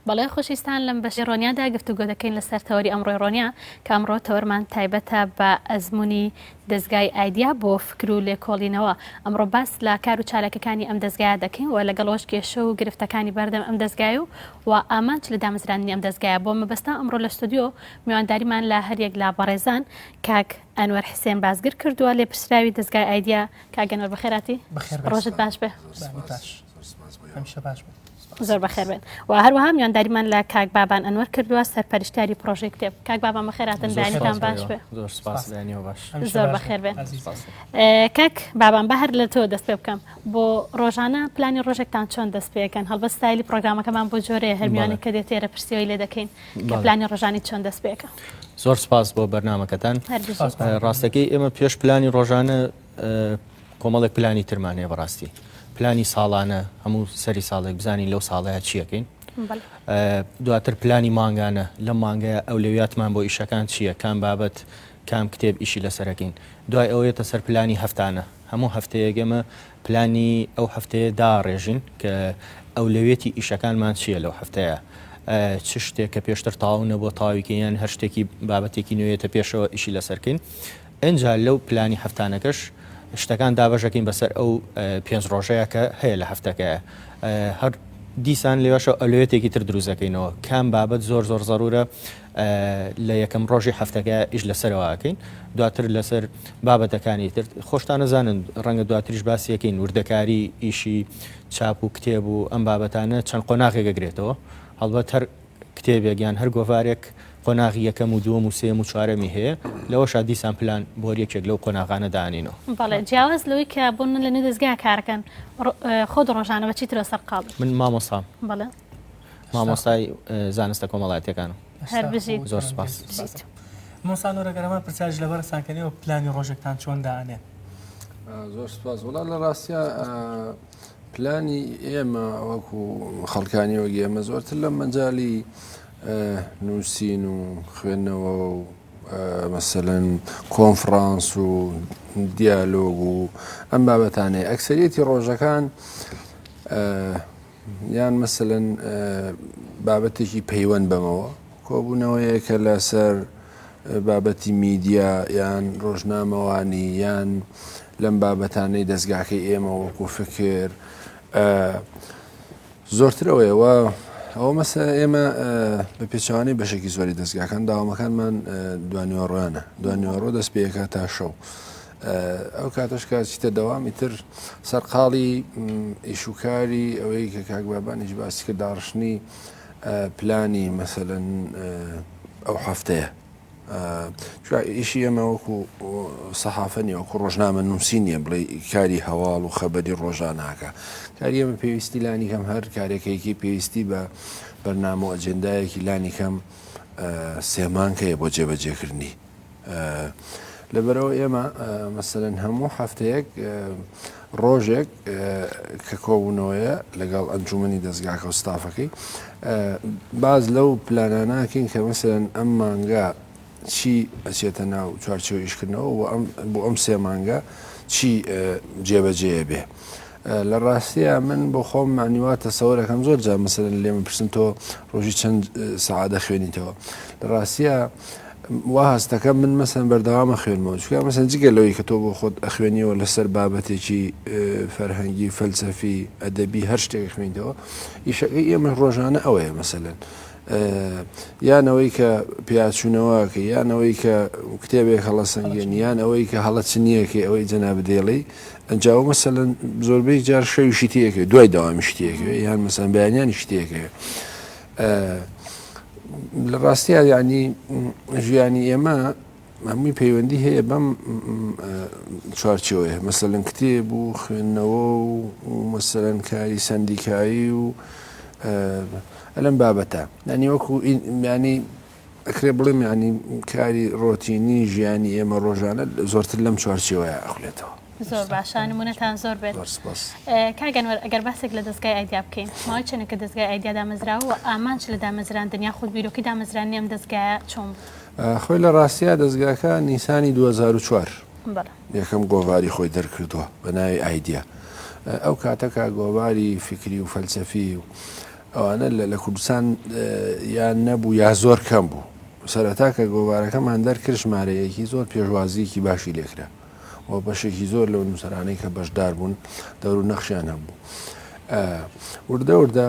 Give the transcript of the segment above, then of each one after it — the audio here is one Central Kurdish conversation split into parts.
بەڵێ خۆشەویستان لەم بەشەی ڕۆنیادا گفتوگۆ دەکەین لەسەر تەوەری ئەمڕۆی ڕۆنیا کە ئەمڕۆ تەوەرمان تایبەتە بە ئەزموونی دەزگای ئایدیا بۆ فکر و لێکۆڵینەوە. ئەمڕۆ باس لە کار و چالاکیەکانی ئەم دەزگایە دەکەین و لەگەڵ ئەوەش کێشە و گرفتەکانی بەردەم ئەم دەزگایە و و ئامانج لە دامەزراندنی ئەم دەزگایە. بۆ مەبەستە ئەمڕۆ لە ستۆدیۆ میوانداریمان لە هەریەک لە بەڕێزان کاک ئەنوەر حسێن بازگر کردووە لێپرسراوی دەزگای ئایدیا. کاک ئەنوەر بەخێرهاتی. ڕۆژت باش بێ. هەمیشە باش بن. زۆر بەخێر بێن و هەروەها میوانداریمان لە کاک بابان ئەنوەر کردووە سەرپەرشتیاری پرۆژەی کتێب. کاک بابان بەخێرهاتن، بەیانیتان باش بێ. زۆر سپاس، بەیانیەوە باش. زۆر بەخێر بێن. کاک بابان با هەر لە تۆ دەست پێ بکەم. بۆ ڕۆژانە پلانی ڕۆژێکتان چۆن دەست پێ ئەکەن؟ هەڵبەت ستایلی پرۆگرامەکەمان بۆ جۆرەیە هەر میوانێک کە دێت ئێرە پرسیەوەی لێ دەکەین کە پلانی ڕۆژانی چۆن دەست پێ ئەکا. زۆر سپاس بۆ بەرنامەکەتان. ڕاستەکەی ئێمە پێش پلانی ڕۆژانە کۆمەڵێک پلانی ترمان هەیە بەڕاستی پلانی ساڵانە هەموو سەری ساڵێک بزانین لەو ساڵەیە چیەکەین دواتر پلانی مانگانە لەم مانگەیە ئەولەویاتمان بۆ ئیشەکان چییە کام بابەت کام کتێب ئیشی لەسەرەکەین دوای ئەوەیەتە سەر پلانی هەفتانە هەموو هەفتەیەک ئێمە پلانی ئەو هەفتەیە داڕێژین کە ئەولەویەتی ئیشەکانمان چییە لەو هەفتەیە چ شتێک کە پێشتر تەواو نەبووە تەواویکەین یان هەر شتێکی بابەتێکی نوێیەتە پێشەوە ئیشی لەسەرکەین ئینجا لەو پلانی هەفتانەکەش شتەکان دابەشەکەین بەسەر ئەو پێنج ڕۆژەیە کە هەیە لە هەفتەکەیە هەر دیسان لێوەشە ئەولەویەتێکی تر دروست دەکەینەوە کام بابەت زۆر زۆر زەرورە لە یەکەم ڕۆژی هەفتەکە ئیش لەسەرەوە ئەکەین دواتر لەسەر بابەتەکانی تر خۆشتان نەزانن ڕەنگە دواتریش باسیەکەین وردەکاری ئیشی چاپ و کتێب و ئەم بابەتانە چەند قۆناغێک ئەگرێتەوە هەڵبەت هەر کتێبێک یان هەر گۆڤارێک قۆناغی یەکەم و دووەم و سێیەم و چوارەمی هەیە، لەوەشا دیسان پلان بۆ هەر یەکێک لەو قۆناغانە دانێینەوە. بەڵێ، جیاواز لەوەی کە بۆ نمونە لەنێو دەزگا کارەکەن، خۆت ڕۆژانە بە چی ترەوە سەرقاڵی؟ من مامۆستام. بەڵێ. مامۆستای زانستە کۆمەڵایەتیەکانم. هەر بژیت. زۆر سوپاس. بژیت. مامۆستا نور ئەگەر هەمان پرسیاریش لەبەرزتان کەین، ئێوە پلانی ڕۆژێکتان چۆن دائەنێن؟ زۆر سوپاس. وەڵا لە ڕاستیا پلانی ئێمە وەکو خەڵکانی وەک ئێمە زۆرتر لە مەجالی نووسین و خوێندنەوە و مەسەلەن کۆنفڕانس و دیالۆگ و ئەم بابەتانەیە ئەکسەریەتی ڕۆژەکان یان مەسەلەن بابەتێکی پەیوەند بەمەوە کۆبوونەوەیەکە لەسەر بابەتی میدیا یان ڕۆژنامەوانی یان لەم بابەتانەی دەستگاکەی ئێمە وەکو فکر زۆرتر ئەوەیە و ئەوە مەسە ئێمە بە پێچوانەی بەشێکی زۆری دەستگاکان داوامەکانمان دوانیوەڕۆیانە دوانیوەڕۆ دەست پێەکە تا شەو ئەو کاتەش کە چیتە دەوام ئیتر سەرقاڵی ئیشوکاری ئەوەی کە کاک بابانیش باسی کرد داڕشتنی پلانی مەسەلەن ئەو هەفتەیە چونکە ئیشی ئێمە وەکو سەحافە نیە وەکو ڕۆژنامە نووسی نییە بڵێ کاری هەواڵ و خەبەری ڕۆژاناکە کاری ئێمە پێویستی لانی کەم هەر کارێکێکی پێویستی بە بەرنامە و ئەجێندایەکی لانی کەم سێمانکەیە بۆ جێبەجێکردنی لەبەرئەوە ئێمە مەسەلەن هەموو هەفتەیەک ڕۆژێک کە کۆبوونەوەیە لەگەڵ ئەنجومەنی دەستگاکە و ستافەکەی باز لەو پلاناناکەین کە مەسەلەن ئەم مانگە چی ئەچێتە ناو چوارچێوە ئیشکردنەوە و ئەم بۆ ئەم سێ مانگە چی جێبەجێ بێ. لە ڕاستیا من بۆ خۆم معنی وا تەسەوەرەکەم زۆر جار مەسەلەن لێم پرسن تۆ ڕۆژی چەند سەعات دەخوێنیتەوە لە ڕاستیا وا هەستەکەم من مەسەن بەردەوامە خوێنمەوە چونکە مەسەن جگە لەوەی کە تۆ بۆ خۆت ئەخوێنیەوە لەسەر بابەتێکی فەرهەنگی فەلسەفی ئەدەبی هەر شتێک خوێنیتەوە ئیشەکەی ئێمە ڕۆژانە ئەوەیە مەسەلەن یان ئەوەی کە پیاچوونەوەکە یان ئەوەی کە کتێبێک هەڵەسەنگێنی یان ئەوەی کە هەڵەچنیەکەی ئەوەی جەنابت دەیڵێی ئەنجا ئەو مەسەلەن زۆربەی جار شەویشی تێکەوێت دوای دەوامیشی تێکەوێت یان مەسەلەن بەیانیانیشی تێکەوێت لە ڕاستیا یعنی ژیانی ئێمە هەمووی پەیوەندی هەیە بەم چوارچێوەیە مەسەلەن کتێب و خوێندنەوە و مەسەلەن کاری سەندیکایی و لەم بابەتە ینی وەکو ینی ئەکرێ بڵێم یانی کاری ڕۆتینی ژیانی ئێمە ڕۆژانە زۆرتر لەم چوارچێوەیە ئەخولێتەوە. زۆر باشە نمونەتان زۆر بێت. زۆر سپاس. کاک ئەنوەر ئەگەر باسێک لە دەزگای ئایدیا بکەین ماوەی چەنە کە دەزگای ئایدیا دامەزراوە و ئامانج لە دامەزراندن یاخود بیرۆکەی دامەزراندنی ئەم دەزگایە چۆن بوو؟ خۆی لە ڕاستیا دەزگاکە نیسانی 2004 بەڵێ. یەکەم گۆڤاری خۆی دەرکردووە بە ناوی ئایدیا. ئەو کاتە کە گۆڤاری فیکری و فەلسەفی و. ئەوانە لە کوردستان یان نەبوو یا زۆر کەم بوو. سەرەتا کە گۆڤارەکەمان دەرکرد ژمارەیەکی زۆر پێشوازییەکی باشی لێکرا و بەشێکی زۆر لەو نووسەرانەی کە بەشدار بوون دەور و نەخشیان هەبوو. وردە وردە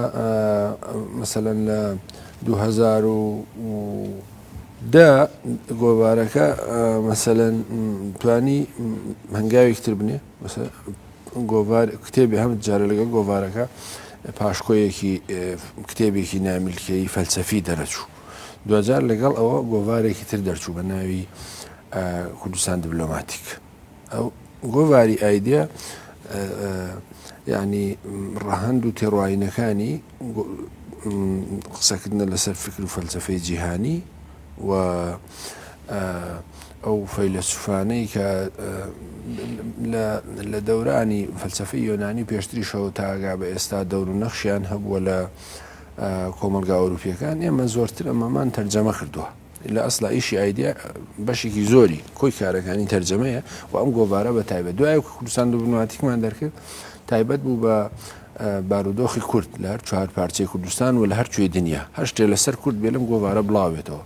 مەسەلەن لە 2010 گۆڤارەکە مەسەلەن توانی هەنگاوێکی تر بنێ گۆڤار کتێبی هەم جارە لەگەڵ گۆڤارەکە پاشکۆیەکی کتێبێکی نامیلکەیی فەلسەفی دەرەچوو دواجار لەگەڵ ئەوە گۆڤارێکی تر دەرچوو بە ناوی کوردستان دیبلۆماتیک ئەو گۆڤاری ئایدیا یعنی ڕەهەند و تێڕواینەکانی قسەکردنە لەسەر فکر و فەلسفەی جیهانی و ئەو فەیلەسوفانەی کە لە دەورانی فەلسفەی یۆنانی پێشتریشەوە تاگا بە ئێستا دەور و نەخشیان هەبووە لە کۆمەڵگا ئەوروپیەکان ئێمە زۆرتر ئەمەمان تەرجەمە کردووە لە ئەسلا ئیشی ئایدیا بەشێکی زۆری کۆی کارەکانی تەرجەمەیە و ئەم گۆڤارە بە تایبەت دوای کوردستان دیبلۆماتیکمان دەرکرد تایبەت بوو بە بارودۆخی کورد لە هەر چوار پارچەی کوردستان و لە هەر کوێی دنیا هەر شتێ لەسەر کورد بێ لەم گۆڤارە بڵاوێتەوە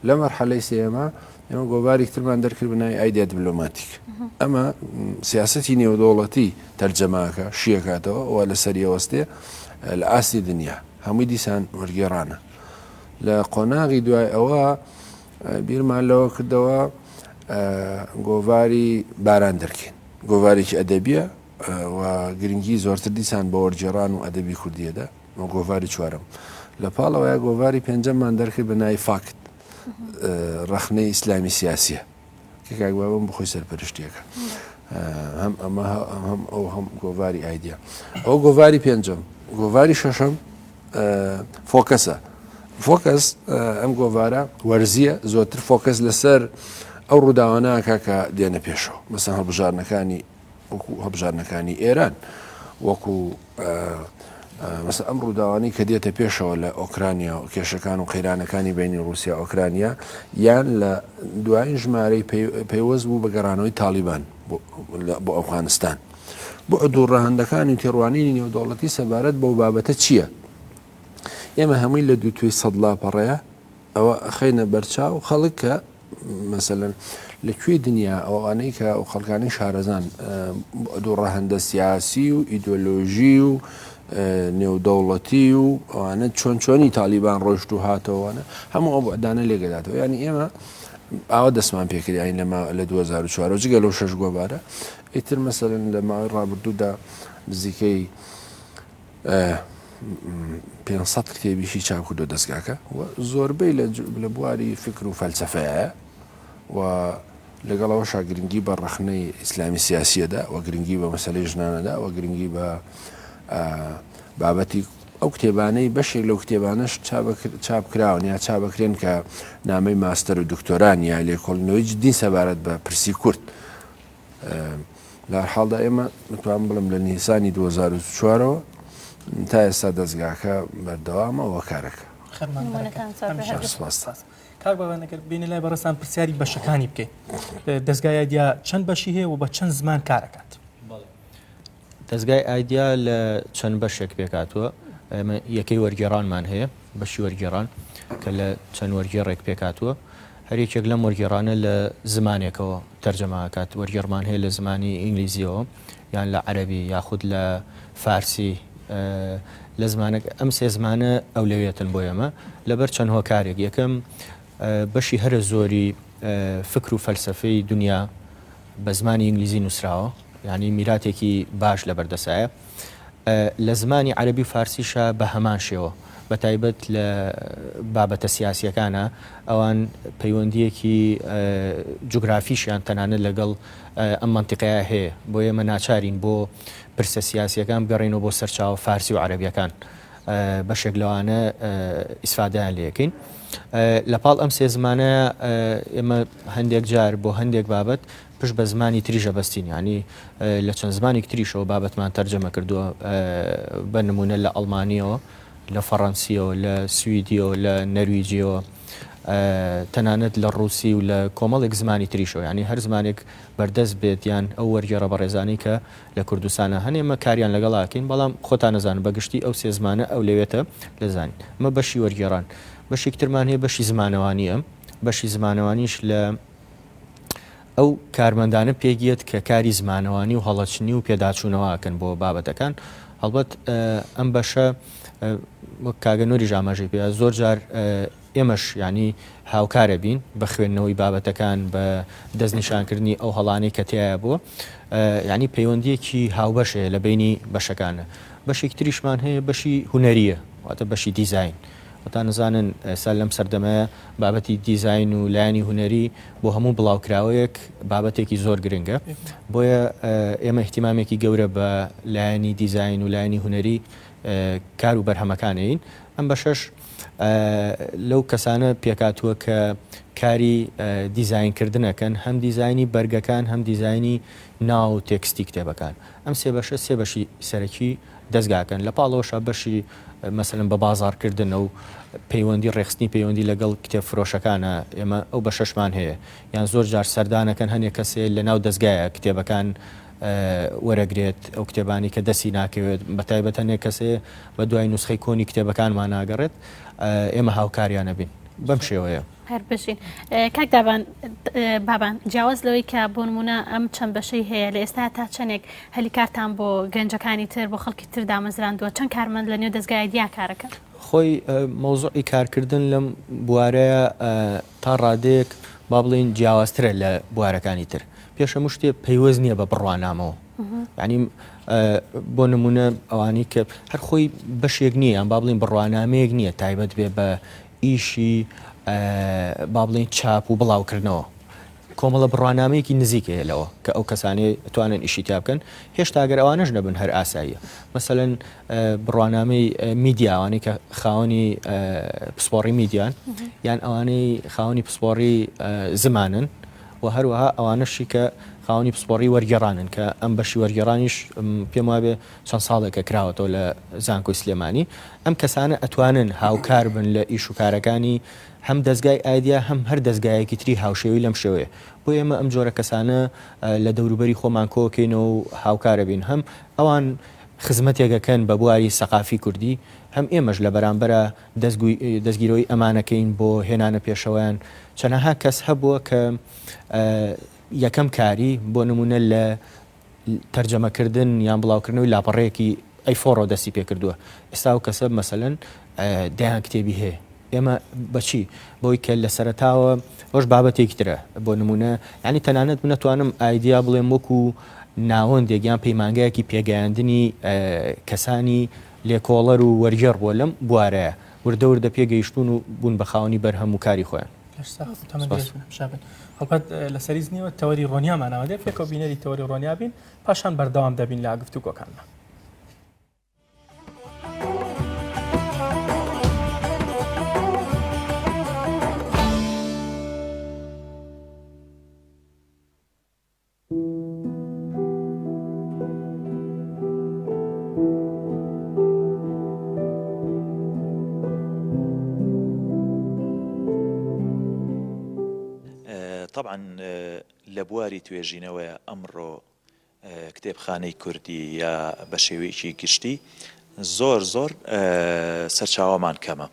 لە مەرحەلەی سێیەما ئێمە گۆڤارێک ترمان دەرکرد بە ناوی ئایدیا دیبلۆماتیک ئەمە سیاسەتی نێودەوڵەتی تەرجەماکە شیەکاتەوە و لەسەری ئەوەستێ لە ئاستی دنیا هەمووی دیسان وەرگێڕانە لە قۆناغی دوای ئەوە بیرمان لەوە کردەوە گۆڤاری باران دەرکەین گۆڤارێکی ئەدەبیە و گرنگی زۆرتر دیسان بە وەرگێڕان و ئەدەبی کوردیەدا و گۆڤاری چوارەم لە پاڵەوەیە گۆڤاری پێنجەممان دەرکرد بە ناوی فاکت ڕەخنەی ئیسلامی سیاسیە کە کاک بابم بخۆی سەرپەرشتیەکە هەم ئەمە هەم ئەو هەم گۆڤاری ئایدیا ئەو گۆڤاری پێنجەم گۆڤاری شەشەم فۆکەسە فۆکەس ئەم گۆڤارە وەرزیە زۆرتر فۆکەس لەسەر ئەو ڕووداوانەکە کە دێنە پێشەوە مەسەن هەڵبژاردنەکانی وەکو هەڵبژاردنەکانی ئێران وەکو مەسە ئەم ڕووداوانەی کە دێتە پێشەوە لە ئۆکرانیا و کێشەکان و قەیرانەکانی بینی رووسیا ئۆکرانیا یان لە دوایین ژمارەی پەیوەست بوو بە گەڕانەوەی تاڵیبان بۆ ئەفغانستان بۆ دوو ڕەهەندەکانی تێڕوانینی نێودەوڵەتی سەبارەت بەو بابەتە چییە؟ ئێمە هەمووی لە دوو توێی سەد لاپەڕەیە ئەوە ئەخەینە بەرچاو خەڵک کە مەسەلەن لە کوێی دنیا ئەوانەی کە ئەو خەڵکانی شارەزان دوو ڕەهەندە سیاسی و ئیدۆلۆژی و نێودەوڵەتی و ئەوانە چۆن چۆنی تالیبان ڕۆشت و هاتەوەوانە هەموو ئەو بەدانە لێگەداتەوە ینی ئێمە ئاوا دەستمان پێکردین لەما لە 2004 جگە لەو شەش گۆبارە ئیتر مەسەلەن لە ماوەی ڕابردوودا نزیکەی 500 کتێبیشی چاپ کردو دەستگاکە و زۆربەی لە بواری فکر و فەلسەفەیە و لەگەڵەوەشا گرنگی بە ڕەخنەی ئیسلامی سیاسیەدا و گرنگی بە مەسلەی ژنانەدا و گرنگی بە بابەتی ئەو کتێبانەی بەشێک لەو کتێبانەش چاپ کراون یا چاپەکرێن کە نامەی ماستەر و دکتۆران یا لێکۆڵینەوەی جدین سەبارەت بە پرسی کورد لە هەر حاڵدا ئێمە دەتوانم بڵێم لە نیسانی 2004ەوە تا ئێستا دەزگاکە بەردەوامە و کارەکە. خەرمان نمونەتان زۆر بێ هەر بژی. سپاستان. کاک بابان ئەگەر بینە لای بەڕێزتان پرسیاری بەشەکانی بکەین دەزگای ئایدیا چەند بەشی هەیە و بە چەند زمان کارەکات؟ دەزگای ئایدیا لە چەند بەشێک پێکهاتووە، ئێمە یەکەی وەرگێڕانمان هەیە، بەشی وەرگێڕان کە لە چەند وەرگێڕێک پێکهاتووە، هەر یەکێک لەم وەرگێڕانە لە زمانێکەوە تەرجەمە ئەکات، وەرگێڕمان هەیە لە زمانی ئینگلیزیەوە یان لە عەرەبی یاخود لە فارسی لە زمانە ئەم سێ زمانە ئەولەویەتن بۆ ئێمە لەبەر چەند هۆکارێک، یەکەم بەشی هەرە زۆری فکر و فەلسەفەی دنیا بە زمانی ئینگلیزی نووسراوە یانی میراتێکی باش لەبەردەسایە لە زمانی عەربی و فارسیشە بە هەمان شێوە بە تایبەت لە بابەتە سیاسیەکانە ئەوان پەیوەندیەکی جوگرافیشیان تەنانەت لەگەڵ ئەم مەنتیقەیە هەیە بۆ ئێمە ناچارین بۆ پرسە سیاسیەکان بگەڕێینەوە بۆ سەرچاوە فارسی و عەرەبیەکان بەشێک لەوانە ئیسفادەیان لێکەین لە پاڵ ئەم سێ زمانە ئێمە هەندێک جار بۆ هەندێک بابەت پشت بە زمانی تریشە بەستین ینی لە چەند زمانێک تریشەوە بابەتمان تەرجەمە کردووە بە نمونە لە ئەڵمانیەوە لە فەڕەنسیەوە لە سویدیەوە لە نەرویجیەوە. تەنانەت لە ڕووسی و لە کۆمەڵێک زمانی تریشەوە یانی هەر زمانێک بەردەست بێت یان ئەو وەرگێڕە بەڕێزانەی کە لە کوردستانا هەن ئێمە کاریان لەگەڵا ئەکەین بەڵام خۆتان ئەزانن بە گشتی ئەو سێ زمانە ئەولەوێتە لە زانین ئەمە بەشی وەرگێڕان بەشێکی ترمان هەیە بەشی زمانەوانییە بەشی زمانەوانیش لە ئەو کارمەندانە پێک یەت کە کاری زمانەوانی و هەڵەچنی و پێداچوونەوە ئەکەن بۆ بابەتەکان هەڵبەت ئەم بەشە وەک کاگە نوریش ئاماژەی پێ زۆر جار ئێمەش یانی هاوکارە بین بە خوێندنەوەی بابەتەکان بە دەستنیشانکردنی ئەو هەڵانەی کە تیایا بووە یانی پەیوەندیەکی هاوبەش هەیە لە بینی بەشەکانە بەشێکی تریشمان هەیە بەشی هونەریە واتە بەشی دیزاین وتان نزانن ئێستا لەم سەردەمەیە بابەتی دیزاین و لایەنی هونەری بۆ هەموو بڵاوکراوەیەک بابەتێکی زۆر گرنگە بۆیە ئێمە اهتمامێکی گەورە بە لایەنی دیزاین و لایەنی هونەری کار و بەرهەمەکانین ئەم بەشەش لەو کەسانە پێکهاتووە کە کاری دیزاینکردن ئەکەن، هەم دیزاینی بەرگەکان، هەم دیزاینی ناو و تێکستی کتێبەکان. ئەم سێ بەشە سێ بەشی سەرەکی دەزگاکەن. لە پاڵەوەشا بەشی مەسەلەن بە بازاڕکردن و پەیوەندی ڕێکخستنی پەیوەندی لەگەڵ کتێب فرۆشەکانە، ئێمە ئەو بەشەشمان هەیە. یان زۆر جار سەردانەکەن هەنێ کەسێ لە ناو دەزگایە کتێبەکان وەرەگرێت، ئەو کتێبانەی کە دەستی ناکەوێت، بەتایبەت هەنێک کەس هەیە بە دوای نوسخەی کۆنی کتێبەکانمان ناگەڕێت، ئێمە هاوکاریان ئەبین بەم شێوەیە. هەر بژین کاک دابان بابان جیاواز لەوەی کە بۆ نمونە ئەم چەند بەشەی هەیە لە ئێستا تا چەندێک هەلی کارتان بۆ گەنجەکانی تر بۆ خەڵکی تر دامەزراندووە چەند کارمەند لە نێو دەزگای ئایدیا کارەکەن؟ خۆی مەوزوعی کارکردن لەم بوارەیە تا ڕادەیەک با بڵێین جیاوازترە لە بوارەکانی تر پێش هەموو شتێ پەیوەست نییە بە بڕوانامەوە یعنی بۆ نمونە ئەوانی کە هەر خۆی بەشێک نییە یان با بڵین بڕوانامەیەک نییە تایبەت بێ بە ئیشی با بڵین چاپ و بڵاوکردنەوە کۆمەڵە بڕوانامەیەکی نزیک هەیە لەوە کە ئەو کەسانەی توانن ئیشی تیا بکەن هێشتا گەر ئەوانەش نەبن هەر ئاساییە مەسەلەن بڕوانامەی میدیا ئەوانەی کە خاوەنی پسپۆڕی میدیان یان ئەوانەی خاوەنی پسپۆڕی زمانن و هەروەها ئەوانەشی کە خاوەنی پسپۆڕی وەرگێڕانن کە ئەم بەشی وەرگێڕانیش پێم وابێ چەند ساڵێکە کراوەتەوە لە زانکۆی سلێمانی ئەم کەسانە ئەتوانن هاوکار بن لە ئیش و کارەکانی هەم دەزگای ئایدیا هەم هەر دەزگایەکی تری هاوشێوەی لەم شێوەیە. بۆیە ئێمە ئەم جۆرە کەسانە لە دەوروبەری خۆمان کۆکەینەوە و هاوکارە بین. هەم ئەوان خزمەتێک ئەکەن بە بواری سەقافی کوردی، هەم ئێمەش لە بەرامبەرا دەستگیرۆی ئەمانەکەین بۆ هێنانە پێشەوەیان. چەنەها کەس هەبووە کە یەکەم کاری بۆ نموونە لە تەرجەمەکردن یان بڵاوکردنەوەی لاپەڕەیەکی ئەی فۆڕەوە دەستی پێکردووە ئێستا ئەو کەسە مەسەلەن دەیان کتێبی هەیە ئێمە بەچی بۆی کە لە سەرەتاوە ئەوش بابەتێکی ترە بۆ نمونە ینی تەنانەت بنەتوانم ئایدیا بڵێم وەکو ناوەندێک یان پەیمانگایەکی پێگەیاندنی کەسانی لێکۆڵەر و وەرگێڕ بووە لەم بوارەیە وردە وردە پێگەیشتون و بوون بە خاوەنی بەرهەم و کاری خۆیان. هەڵبەت لەسەری زنیوە تەوەری ڕۆنیامان ئامادەیە پێکەوە بینەری تەوەری ڕۆنیا بین پاشان بەردەوام دەبین لە گفتوگۆکانمان. تەبعەن لە بواری توێژینەوەیە ئەمڕۆ کتێبخانەی کوردی یا بە شێوەیەکی گشتی زۆر زۆر سەرچاوەمان کەمە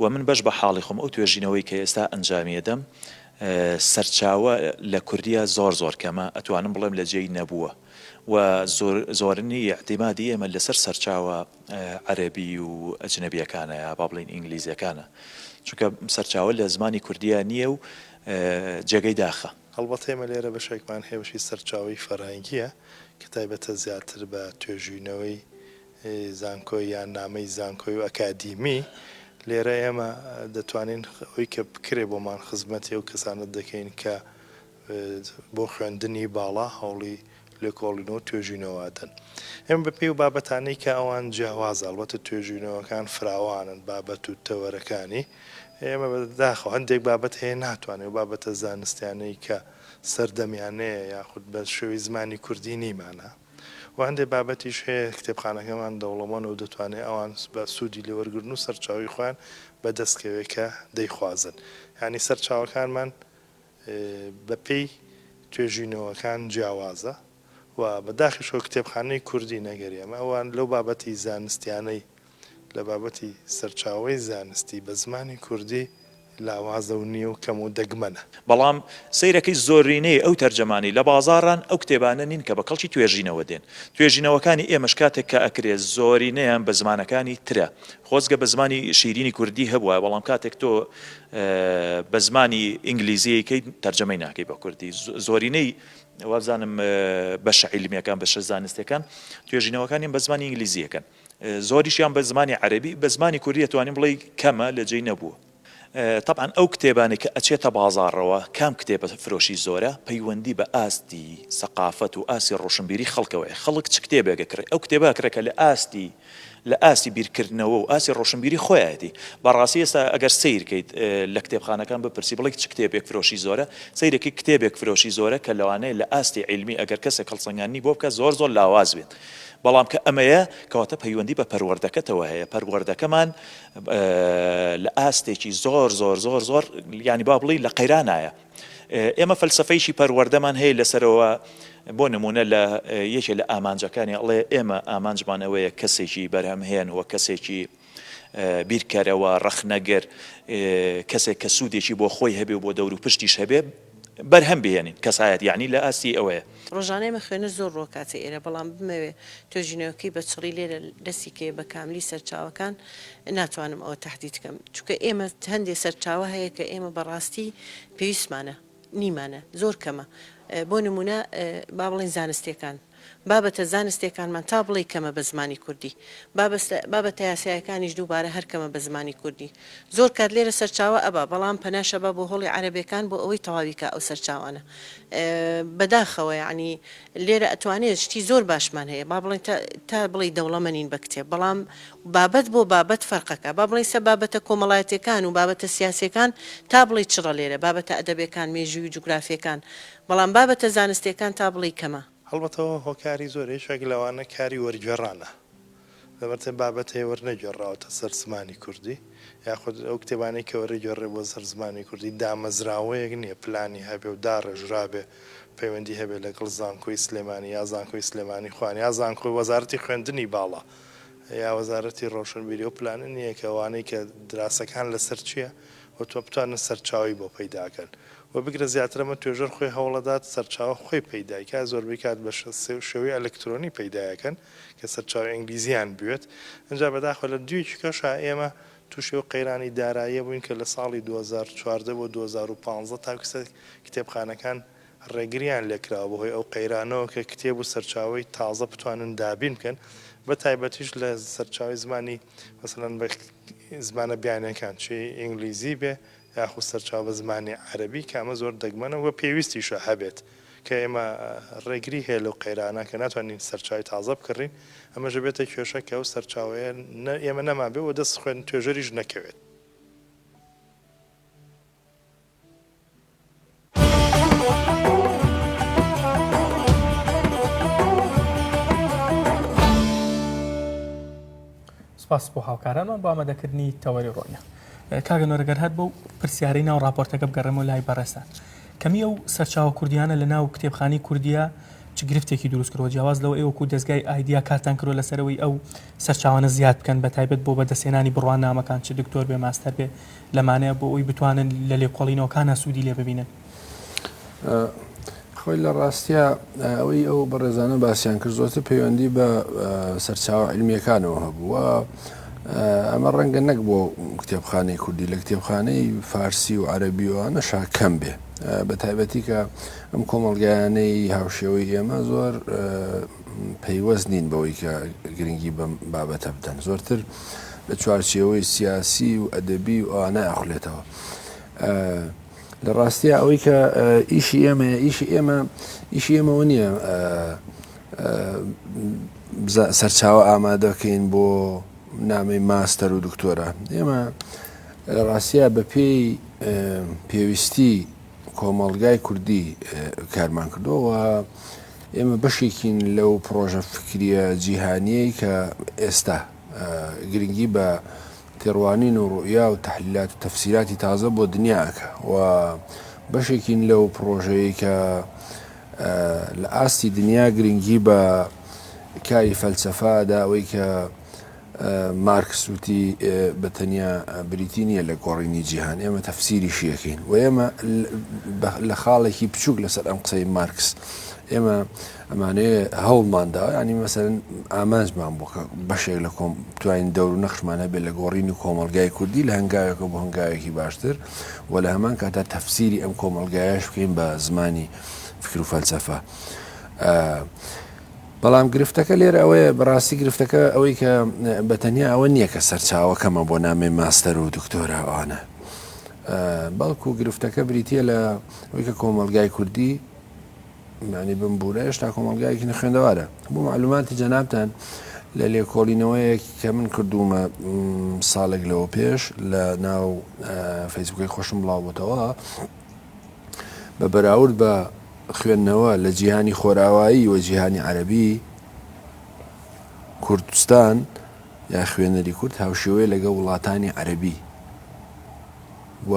و من بەش بە حاڵی خۆم ئەو توێژینەوەی کە ئێستا ئەنجامی ئەدەم سەرچاوە لە کوردیە زۆر زۆر کەمە ئەتوانم بڵێم لە جێی نەبووە و زۆرنی ئیعتیمادی ئێمە لەسەر سەرچاوە عەرەبی و ئەجنەبیەکانە یا با بڵێین ئینگلیزیەکانە چونکە سەرچاوە لە زمانی کوردیە نییە و جێگەی داخە. هەڵبەت ئێمە لێرە بەشێکمان هەیە بەشی سەرچاوەی فەرهەنگییە کە تایبەتە زیاتر بە توێژینەوەی زانکۆی یان نامەی زانکۆی و ئەکادیمی، لێرە ئێمە دەتوانین ئەوەی کە بکرێ بۆمان خزمەتی ئەو کەسانە دەکەین کە بۆ خوێندنی باڵا هەوڵی لێکۆڵینەوە و توێژینەوە ئەدەن. ئێمە بە پێی ئەو بابەتانەی کە ئەوان جیاوازە، ئەڵبەتە توێژینەوەکان فراوانن بابەت و تەوەرەکانی، ئێمە بە داخەوە هەندێک بابەت هەیە ناتوانین ئەو بابەتە زانستیانەی کە سەردەمیانەیە یاخود بە شێوەی زمانی کوردی نیمانە. و هەندێ بابەتیش هەیە کتێبخانەکەمان دەوڵەمەنە و دەتوانێ ئەوان بە سوودی لێ وەرگرن و سەرچاوەی خۆیان بە دەست کەوێ کە دەیخوازن. یانی سەرچاوەکانمان بە پێی توێژینەوەکان جیاوازە و بە داخیشەوە کتێبخانەی کوردی نەگەر ئێمە ئەوان لەو بابەتی زانستیانەی لە بابەتی سەرچاوەی زانستی بە زمانی کوردی لاوازە و نییە و کەم و دەگمەنە. بەڵام سەیرەکەی زۆرینەی ئەو تەرجەمانەی لە بازاڕان ئەو کتێبانە نین کە بە کەڵکی توێژینەوە دێن. توێژینەوەکانی ئێمەش کاتێک کە ئەکرێ زۆرینەیان بە زمانەکانی ترە. خۆزگە بە زمانی شیرینی کوردی هەبوایە بەڵام کاتێک تۆ بە زمانی ئینگلیزی ئەیکەیت تەرجەمەی ناکەی بە کوردی. زۆرینەی وابزانم بەشە عیلمیەکان بەشە زانستیەکان توێژینەوەکانیان بە زمانی ئینگلیزی ئەکەن. زۆریشیان بە زمانی عەرەبی، بە زمانی کوردی ئەتوانین بڵێی کەمە لە جێی نەبووە. تەبعەن ئەو کتێبانەی کە ئەچێتە بازاڕەوە کام کتێبە فرۆشی زۆرە پەیوەندی بە ئاستی سەقافەت و ئاستی ڕۆشنبیری خەڵکەوە هەیە، خەڵک چ کتێبێک ئەکڕێ ئەو کتێبە ئەکڕێ کە لە ئاستی لە ئاستی بیرکردنەوە و ئاستی ڕۆشنبیری خۆیەتی. بەڕاستی ئێستا ئەگەر سەیر کەیت لە کتێبخانەکان بپرسی بڵێی چ کتێبێک فرۆشی زۆرە سەیرەکەی کتێبێک فرۆشی زۆرە کە لەوانەیە لە ئاستی عیلمی ئەگەر کەسێک هەڵسەنگاندنی بۆ بکات زۆر زۆر لاواز بێت. بەڵام کە ئەمەیە کەواتە پەیوەندی بە پەروەردەکەتەوە هەیە، پەروەردەکەمان لە ئاستێکی زۆر زۆر زۆر زۆر یانی با بڵێی لە قەیرانایە. ئێمە فەلسەفەیەکی پەروەردەمان هەیە لەسەرەوە بۆ نمونە لە یەکێ لە ئامانجەکانی ئەڵێ ئێمە ئامانجمان ئەوەیە کەسێکی بەرهەمهێن و کەسێکی بیرکەرەوە، ڕەخنەگر، کەسێک کە سوودێکی بۆ خۆی هەبێ و بۆ دەوروپشتیش هەبێ بەرهەم بهێنین، کەسایەتی یەعنی لە ئاستی ئەوەیە. ڕۆژانە ئێمە خوێنەر زۆر ڕۆکاتە ئێرە، بەڵام بمەوێ توێژینەوەکەی بە چڕی لێرە دەستی کەوێ بە کاملی سەرچاوەکان ناتوانم ئەوە تەحدید کەم، چونکە ئێمە هەندێ سەرچاوە هەیە کە ئێمە بەڕاستی پێویستمانە نیمانە زۆر کەمە بۆ نمونە با بڵێین زانستیەکان بابەتە زانستیەکانمان تا بڵێی کەمە بە زمانی کوردی بابەتە یاسایەکانیش دووبارە هەر کەمە بە زمانی کوردی زۆر کات لێرە سەرچاوە ئەبا بەڵام پەناش ئەبا بۆ هۆڵی عەرەبێکان بۆ ئەوەی تەواوی کا ئەو سەرچاوانە بەداخەوە یەعنی لێرە ئەتوانێ شتی زۆر باشمان هەیە با بڵێین تا تا بڵێی دەوڵەمەنین بە کتێب بەڵام بابەت بۆ بابەت فەرقەکا با بڵێین سە بابەتە کۆمەڵایەتیەکان و بابەتە سیاسیەکان تا بڵێی چڕە لێرە بابەتە ئەدەبێکان مێژووی و جوگرافیەکان بەڵام بابەتە زانستیەکان تا بڵێی کەمە. هەڵبەت ئەوە هۆکاری زۆرە یەکێک لەوانە کاری وەرگێڕانە لەبەرتە بابەت هەیە وەرنەگێڕراوەتە سەر زمانی کوردی یاخود ئەو کتێبانەی کە وەرەگێڕرێ بۆ سەر زمانی کوردی دامەزراوەیەک نییە پلانی هەبێ و داڕێژرابێ پەیوەندی هەبێ لەگەڵ زانکۆی سلێمانی یا زانکۆی سلێمانی خوان یا زانکۆی وەزارەتی خوێندنی باڵا یا وەزارەتی ڕۆشنبیری ئەو پلانە نییە کە ئەوانەی کە دراسەکان لەسەر چییە و تۆ بتوانن سەرچاوەی بۆ پەیداکەن و بگرە زیاتر ئەمە توێژەر خۆی هەوڵەدات سەرچاوە خۆی پەیدای کا زۆربەی کات بە شێوەی ئەلکترۆنی پەیدایەکەن کە سەرچاوەی ئینگلیزیان بوێت ئینجا بەداخەوە لە دویەکی کەشا ئێمە توشی ئەو قەیرانی داراییە بووین کە لە ساڵی 2014 بۆ 2015 تاکو ئێستا کتێبخانەکان ڕێگریان لێکراوە بەهۆی ئەو قەیرانەوە کە کتێب و سەرچاوەی تازە بتوانن دابین بکەن بە تایبەتیش لە سەرچاوەی زمانی مەسەلەن بە زمانە بیانیەکان چی ئینگلیزی بێ یاخود سەرچاوە بە زمانی عەرەبی کە ئەمە زۆر دەگمەنە و پێویستیشە هەبێت کە ئێمە ڕێگری هەیە لەو قەیرانە کە ناتوانین سەرچاوی تازە بکڕین ئەمەش ئەبێتە کێشە کە ئەو سەرچاوەیە ئێمە نەمابێ و دەست خوێن توێژەریش نەکەوێت. سپاس بۆ هاوکارانمان بۆ ئامادەکردنی تەوەری ڕۆنیا. کاک ئەنوەر گەر هەر بەو پرسیارەی ناو ڕاپۆرتەکە بگەڕێمەوە لای بەڕێزتان. کەمی ئەو سەرچاوە کوردیانە لە ناو کتێبخانەی کوردیە چ گرفتێکی دروست کردووە جیاواز لەوە ئێوە وەکو دەزگای ئایدیا کارتان کردووە لەسەرەوەی ئەو سەرچاوانە زیاد بکەن بە تایبەت بۆ بەدەستهێنانی بڕوانامەکان چ دکتۆر بێ ماستەر بێ لەمانەیە بۆ ئەوی بتوانن لە لێکۆڵینەوەکانا سوودی لێ ببینن. خۆی لە ڕاستیا ئەوەی ئەو بەڕێزانە باسیان کرد زۆرتر پەیوەندی بە سەرچاوە عیلمیەکانەوە هەبوو ئەمە ڕەنگە نەک بۆ کتێبخانەی کوردی لە کتێبخانەی فارسی و عەربی و ئەوانەشا کەم بێ بە تایبەتی کە ئەم کۆمەڵگایانەی هاوشێوەی ئێمە زۆر پەیوەست نین بەوەی کە گرنگی بەم بابەتە بدەن زۆرتر لە چوارچێوەی سیاسی و ئەدەبی و ئەوانە ئەخولێتەوە. لە ڕاستیا ئەوەی کە ئیشی ئێمەیە ئیشی ئێمە ئیشی ئێمەوە نییە سەرچاوە ئامادەکەین بۆ نامەی ماستەر و دکتۆرا ئێمە لە ڕاستیا بە پێی پێویستی کۆمەڵگای کوردی کارمان کردەوە. ئێمە بەشێکین لەو پڕۆژە فکریە جیهانیەی کە ئێستا گرنگی بە تێڕوانین و ڕوئیا و تەحلیلات و تەفسیراتی تازە بۆ دنیا ئەکا و بەشێکین لەو پڕۆژەیەی کە لە ئاستی دنیا گرنگی بە کاری فەلسەفە دا ئەوەی کە مارکس وتی بە تەنیا بریتی نییە لە گۆڕینی جیهان ئێمە تەفسیریشی ئەکەین و ئێمە لە خاڵێکی بچووک لەسەر ئەم قسەی مارکس ئێمە ئەمانەیە هەوڵمان داوە ینی مەسەرەن ئامانجمان بۆ کە بەشێک لە کۆم توانین دەور و نەخشمان هەبێت لە گۆڕینی کۆمەلگای کوردی لە هەنگاوێکە بۆ هەنگاوێکی باشتر و لە هەمان کاتا تەفسیری ئەم کۆمەلگایش بکەین بە زمانی فکر و فەلسەفە. بەڵام گرفتەکە لێرە ئەوەیە بەڕاستی گرفتەکە ئەوەی کە بە تەنیا ئەوە نییە کە سەرچاوە کەمە بۆ نامەی ماستەر و دکتۆرا ئەوانە بەڵکو گرفتەکە بریتە لە ئەوەی کە کۆمەلگای کوردی معنی بمبوورە هێشتا کۆمەلگایەکی نەخوێندەوارە بۆ معلوماتی جەنابتان لە لێکۆڵینەوەیەک کە من کردوومە ساڵێک لەوە پێش لە ناو فەیسبووکی خۆشم بڵاو بۆتەوە بە بەراورد بە خوێندنەوە لە جیهانی خۆراوایی و جیهانی عەرەبی، کوردستان یا خوێنەری کورد هاوشێوەیە لەگەڵ وڵاتانی عەرەبی و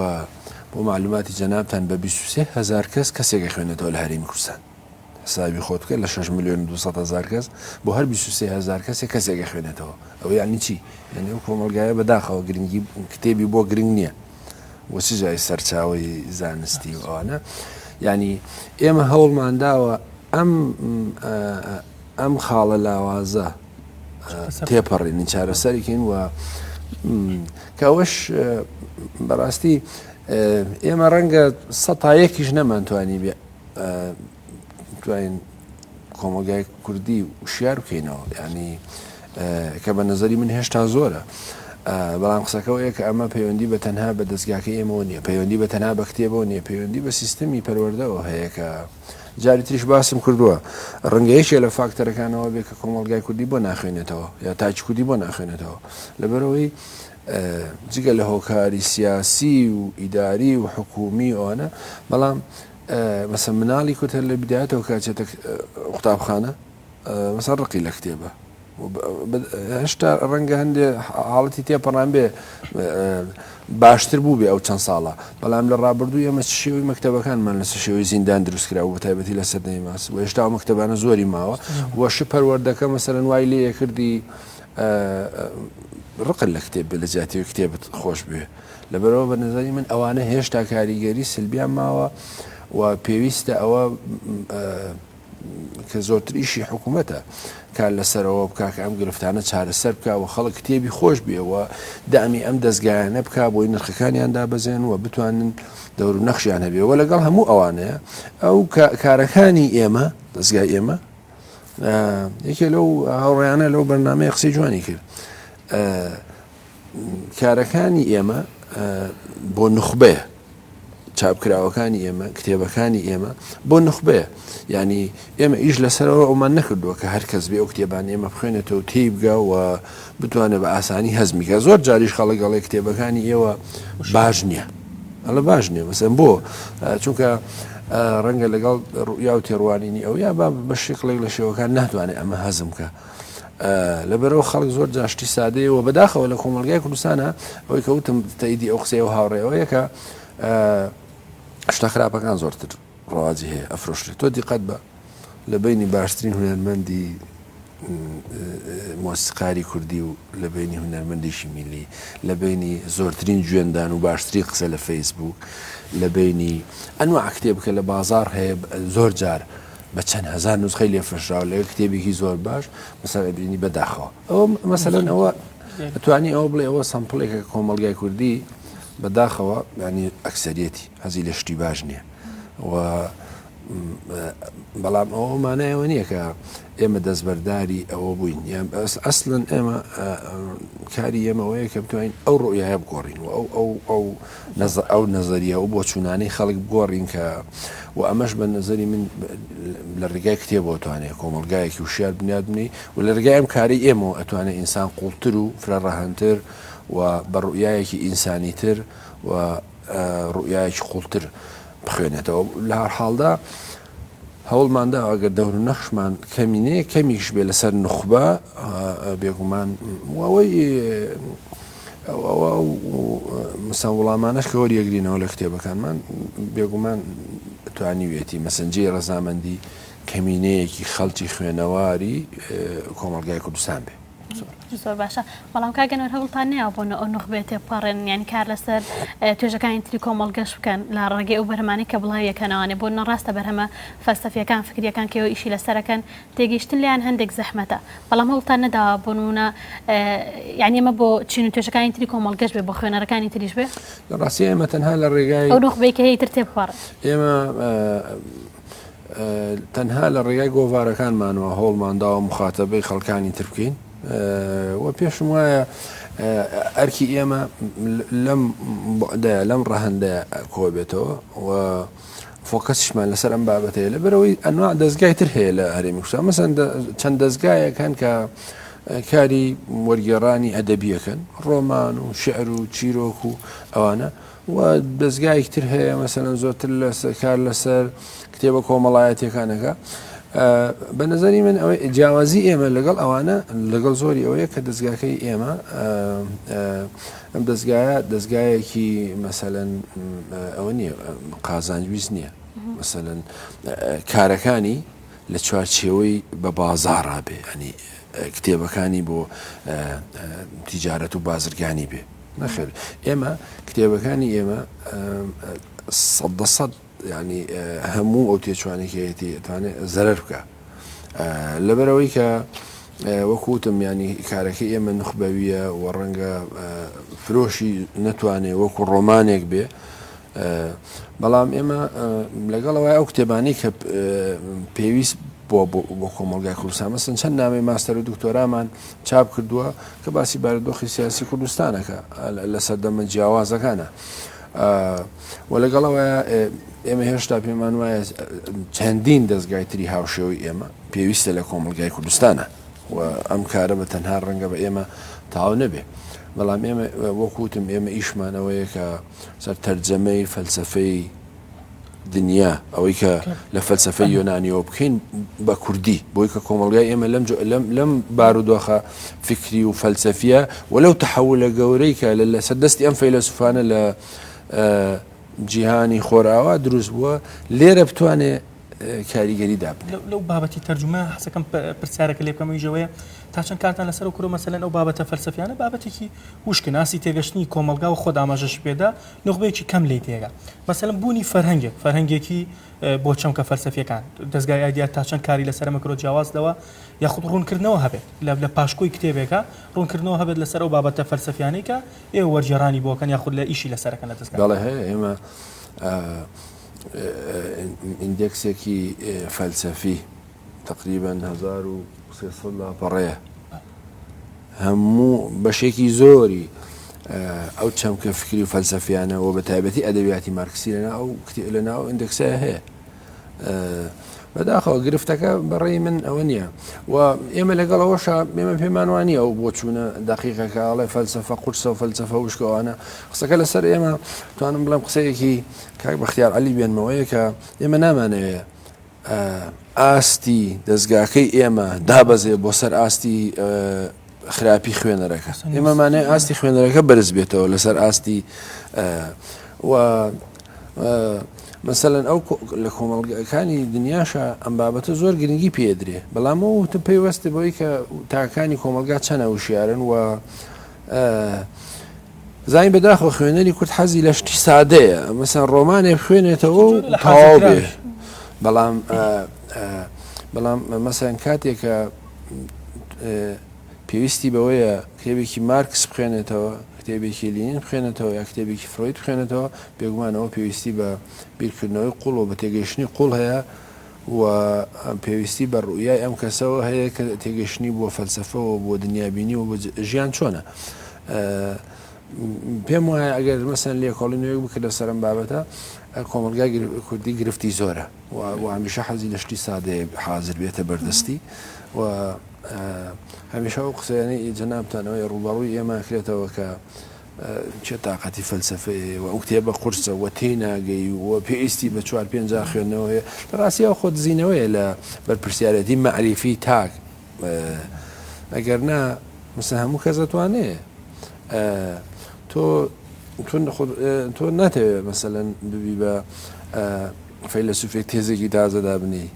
بۆ مەعلوماتی جەنابتان بە 23 هەزار کەس کەسێک ئەخوێنێتەوە لە هەرێمی کوردستان. حسابی خۆت بکە لە 6 ملیۆن و 200 هەزار کەس بۆ هەر 23 هەزار کەسێک کەسێک ئەخوێنێتەوە. ئەوە یعنی چی؟ یعنی ئەو کۆمەڵگایە بەداخەوە گرنگی کتێبی بۆ گرنگ نییە. و چ جای سەرچاوەی زانستی و ئەوانە یعنی ئێمە هەوڵمان داوە ئەم ئەم خاڵە لاوازە تێپەڕێنین چارەسەرێکین و کە ئەوەش بەڕاستی ئێمە ڕەنگە سە تا یەکیش نەمانتوانی بێ توانین کۆمەڵگای کوردی وشیار بکەینەوە یانی کە بە نەزەری من هێشتا زۆرە بەڵام قسەکەەوەیە کە ئەمە پەیوەندی بە تەنها بە دەستگاکەی ئێمەوە نییە پەیوەندی بە تەنها بە کتێبەوە نییە پەیوەندی بە سیستمی پەروەردەوە هەیە کە جاری تریش باسم کردووە ڕەنگە یەکێ لە فاکتەرەکانەوە بێ کە کۆمەڵگای کوردی بۆ ناخوێنێتەوە یا تاکی کوردی بۆ ناخوێنێتەوە لەبەرەوەی جگە لە هۆکاری سیاسی و ئیداری و حکومی ئەوانە بەڵام مەسەن مناڵی کورد هەر لە بدایەتەوە کە ئەچێتە قوتابخانە مەسەن ڕقی لە کتێبە هێشتا ڕەنگە هەندێ حاڵەتی تێپەڕان بێ باشتر بوو بێ ئەو چەند ساڵە بەڵام لە ڕابردوو ئێمە چ شێوەی مەکتەبەکانمان لەسەر شێوەی زیندان دروست کرا و بەتایبەتی لە سەردەمی ماس و هێشتا ئەو مەکتەبانە زۆری ماوە و ش پەروەردەکە مەسەلەن وای لێ کردی ڕقت لە کتێب بێ لە جیاتی کتێبت خۆش بوێ لەبەرئەوە بە نەزەری من ئەوانە هێشتا کاریگەری سلبیان ماوە و پێویستە ئەوە کە زۆرتر ئیشی حکوومەتە کار لەسەرەوە بکا کە ئەم گرفتانە چارەسەر بکا و خەڵک کتێبی خۆش بێ و دامی ئەم دەستگایانە بکا بۆی نرخەکانیان دابەزێن و بتوانن دەور و نەخشیان هەبێ و لەگەڵ هەموو ئەوانەیە ئەو کارەکانی ئێمە دەستگای ئێمە یەکێ لەو هاوڕیانە لەو بەرنمەیە قسەی جوانی کرد کارەکانی ئێمە بۆ نوخبەیە، چاپکراوەکانی ئێمە، کتێبەکانی ئێمە بۆ نوخبەیە. یانی ئێمە ئیش لەسەرەوە ئەومان نەکردووە کە هەر کەس بێ ئەو کتێبانە ئێمە بخوێنێتەوە و تێی بگا و بتوانێت بە ئاسانی هەزمی کە. زۆر جاریش خەڵک ئەڵێ کتێبەکانی ئێوە باش نییە. ئەڵێ باش نییە مەسەن بۆ؟ چونکە ڕەنگە لەگەڵ ڕوئیا و تێڕوانینی ئەو یا بە شکڵێک لە شێوەکان ناتوانێت ئەمە هەزم کە. لەبەرئەوە خەڵک زۆر جار شتی سادەیە و بەداخەوە لە کۆمەڵگای کوردستانە ئەوەی کە وتم تەئیدی ئەو قسەی ئەو هاوڕێ ئەوەیە کە شتە خراپەکان زۆرتر ڕەواجی هەیە ئەفرۆشرێت تۆ دیقەت بە لە بینی باشترین هونەرمەندی مۆسیقاری کوردی و لە بینی هونەرمەندێکی میلی لە بینی زۆرترین جوێندان و باشترین قسە لە فەیسبوک لە بینی ئەنوا کتێب کە لە بازار هەیە زۆر جار بە چەند هەزار نوسخەی لێ فرۆشراوە لەگەڵ کتێبێکی زۆر باش مەسەلەن ئەبینی بەداخەوە ئەوە مەسەلەن ئەوە ئەتوانی ئەوە بڵێ ئەوە sample ێکە کۆمەڵگای کوردی بەداخەوە ینی ئەکسەریەتی حەزی لە شتی باش نییە و بەڵام ئەوە مانایەوە نییە کە ئێمە دەستبەرداری ئەوە بووین یان ئەسلەن ئێمە کاری ئێمەوەیە کە بتوانین ئەو ڕوئیایە بگۆڕین و ئەو ئەو ئەو ئەو نەزەریە و بۆچوونانەی خەڵک بگۆڕین کە و ئەمەش بە نەزەری من لە ڕێگای کتێبەوە توانێت کۆمەڵگایەکی وشیار بنیات بنێی و لە ڕێگای ئەم کارەی ئێمەوە ئەتوانێت ئینسان قوڵتر و فرە ڕەهەندتر و بە ڕوئیایەکی ئینسانیتر و ڕوئیایەکی قوڵتر بخوێنێتەوە لە هەر حاڵدا. هەوڵمان داوە ئەگەر دەور و نەخشمان کەمینەیە کەمیش بێ لەسەر نوخبە بێگومان ئەوەی ئەوە مەسەن وڵامانەش کە وەریەگرینەوە لە کتێبەکانمان بێگومان توانیویەتی مەسەن جێی ڕەزامەندی کەمینەیەکی خەڵکی خوێنەواری کۆمەڵگای کوردستان بێ. زۆر باشە بەڵام کاک ئەنوەر هەوڵتان نەیاوە بۆ ئەو نوخبەیە تێبپەڕێنن یانی کار لەسەر توێژەکانی تری کۆمەڵگەش بکەن لە ڕێگەی ئەو بەرهەمانەی کە بڵاویەکەنەوانێ بۆ نە ڕاستە بەرهەمە فەلسەفیەکان فکریەکان کە ئێوە ئیشی لەسەرەکەن تێگەیشتن لێیان هەندێک زەحمەتە بەڵام هەوڵتان نەداوە بۆ نمونە یانی ئەمە بۆ چین و توێژەکانی تری کۆمەڵگەش بێ بۆ خوێنەرەکانی تریش بێ؟ لە ڕاستی ئێمە تەنها لە ڕێگای ئەو نوخبەی کە هەیە تر تێبپەڕێ. ئێمە تەنها لە ڕێگای گۆڤارەکانمانەوە هەوڵمان داوە مخاتەبەی خەڵکانی تر بکەین و پێشم وایە ئەرکی ئێمە لەم بەدایە لەم ڕەهەندەیە کۆبێتەوە و فۆکەسیشمان لەسەر ئەم بابەتەیە لەبەرەوەی ئەنواع دەستگای تر هەیە لە هەرێمی کوردستان مەسەن چەند دەستگایەک هەن کە کاری وەرگێڕانی ئەدەبیەکەن ڕۆمان و شعر و چیرۆک و ئەوانە و دەزگایەکی تر هەیە مەسەلەن زۆرتر لەسەر کار لەسەر کتێبە کۆمەڵایەتیەکانەکە بە نظری من ئەوەی جیاوازی ئێمە لەگەڵ ئەوانە لەگەڵ زۆری ئەوەیە کە دەستگاکەی ئێمە ئەم دەستگایە دەستگایەکی مەسەلەن ئەوە نییە قازانجویست نییە مەسەلەن کارەکانی لە چوارچێوەی بە بازاڕا بێ ئەنی کتێبەکانی بۆ تیجارەت و بازرگانی بێ نەخێر ئێمە کتێبەکانی ئێمە سەدە سەد ینی هەموو ئەو تێچوانێک هەیەتی ئەتوانێت زەرەر بکە لەبەرەوەی کە وەکوتم ینی کارەکەی ئێمە نخبەویە و ڕەنگە فرۆشی نەتوانێ وەکو ڕۆمانێک بێ بەڵام ئێمە لەگەڵ ئەوەی ئەو کتێبانەی کە پێویست بۆ بۆ کۆمەڵگای کوردستان مەسن چەند نامەی ماستەر و دکتۆرامان چاپ کردووە کە باسی بارودۆخی سیاسی کوردستانەکە لە سەردەمە جیاوازەکانە و لەگەڵەوە ئێمە هێشتا پێمان وایە چەندین دەستگای تری هاوشێوەی ئێمە پێویستە لە کۆمەلگای کوردستانە و ئەم کارە بە تەنها ڕەنگە بە ئێمە تاو نەبێ بەڵام ئێمە وەکوتم ئێمە ئیشمانەوەیە کە سەر تەرجەمەی فەلسەفەی دنیا ئەوەی کە لە فەلسەفەی یۆنانیەوە بکەین بە کوردی بۆی کە کۆمەڵگای ئێمە لەم لەم لەم بارودۆخە فکری و فەلسەفیە و لەو تەحولە گەورەی کە لە لەسەر دەستی ئەم فەیلەسوفانە لە جیهانی خۆراوا دروست بووە لێرە بتوانێ کاریگەری دابنێ. لەو بابەتی تەرجومە حەزەکەم پرسیارەکە لێ بکەم ئەویش ئەوەیە تا چەند کارتان لەسەر ئەو کردووە مەسەلەن ئەو بابەتە فەلسەفیانە بابەتێکی وشکن ئاستی تێگەشتنی کۆمەڵگا و خۆت ئاماژەشت پێدا نوخبەیەکی کەم لێی تێگا مەسەلەن بوونی فەرهەنگێک فەرهەنگێکی بۆ چەمکە فەلسەفیەکان دەزگای ئایدیا تا چەند کاری لەسەر ئەمە کردووە جیاواز لەوە یاخود ڕوونکردنەوە هەبێت لە پاشکۆی کتێبێکە ڕوونکردنەوە هەبێت لەسەر ئەو بابەتە فەلسەفیانەی کە ئێوە وەرگێڕانی بۆکەن یاخود لە ئیشی لەسەرەکەن لە دەزگا. بەڵێ هەیە ئێمە ئیندێکسێکی فەلسەفی تەقریبەن 1300 لاپەڕەیە هەموو بەشێکی زۆری ئەو چەمکە فکری و فەلسەفیانە و بە تایبەتی ئەدەبیاتی مارکسی لەنا ئەو لە ناو ئیندێکسە هەیە بەداخەوە گرفتەکە بەڕێی من ئەوە نییە و ئێمە لەگەڵ ئەوەشا ئێمە پێمان وانە ئەو بۆچوونە دقیقەکە ئەڵێ فەلسەفە قورسە و فەلسەفە وشکەوانە قسەکە لەسەر ئێمە توانم بڵێم قسەیەکی کاک بەختیار عەلی بێنمەوەیە کە ئێمە نامانەوێ ئاستی دەستگاکەی ئێمە دابەزێ بۆ سەر ئاستی خراپی خوێنەرەکە ئێمەمانەیە ئاستی خوێنەرەکە بەرز بێتەوە لەسەر ئاستی و مەسەلەن ئەو لە کۆمەڵگەکانی دنیاشە ئەم بابەتە زۆر گرنگی پێدرێ بەڵام ئەو وتم پەیوەستە بەوەی کە تاکانی کۆمەلگا چەنە وشیارن و زانین بەداخەوە خوێنەری کورد حەزی لە شتی سادەیە مەسەن ڕۆمانێ بخوێنێتەوە و تەواو بێ بەڵام بەڵام مەسەن کاتێکە پێویستی بەوەیە کتێبێکی مارکس بخوێنێتەوە، کتێبێکی لینین بخوێنێتەوە یا کتێبێکی فرۆید بخوێنێتەوە، بێگومان ئەوە پێویستی بە بیرکردنەوەی قوڵ و بە تێگەیشتنی قوڵ هەیە و پێویستی بە ڕوئیای ئەم کەسەوە هەیە کە تێگەیشتنی بۆ فەلسەفە و بۆ دنیابینی و بۆ ژیان چۆنە. پێم وایە ئەگەر مەسەن لێکۆڵینەوەیەک بکرێت لەسەر ئەم بابەتە، کۆمەڵگای کوردی گرفتی زۆرە و هەمیشە حەزی لە شتی سادەیە حازر بێتە بەردەستی و هەمیشە ئەو قسەیانەی جەنابتان ئەوەی ڕووبەڕووی ئێمە کرێتەوە کە. کێ تاقەتی فەلسەفەی هەیە و ئەو کتێبە قورسە و تێناگەی و پێویستی بە چوار پێنج جار خوێندنەوە هەیە لە ڕاستیەوە خۆ دزینەوەیە لە بەرپرسیارێتی مەعریفی تاک ئەگەر نا مەسەلەن هەموو کەس دەتوانێ تۆ تۆ ناتەوێت مەسەلەن ببی بە فەیلەسوفێک تێزێکی تازە دابنێی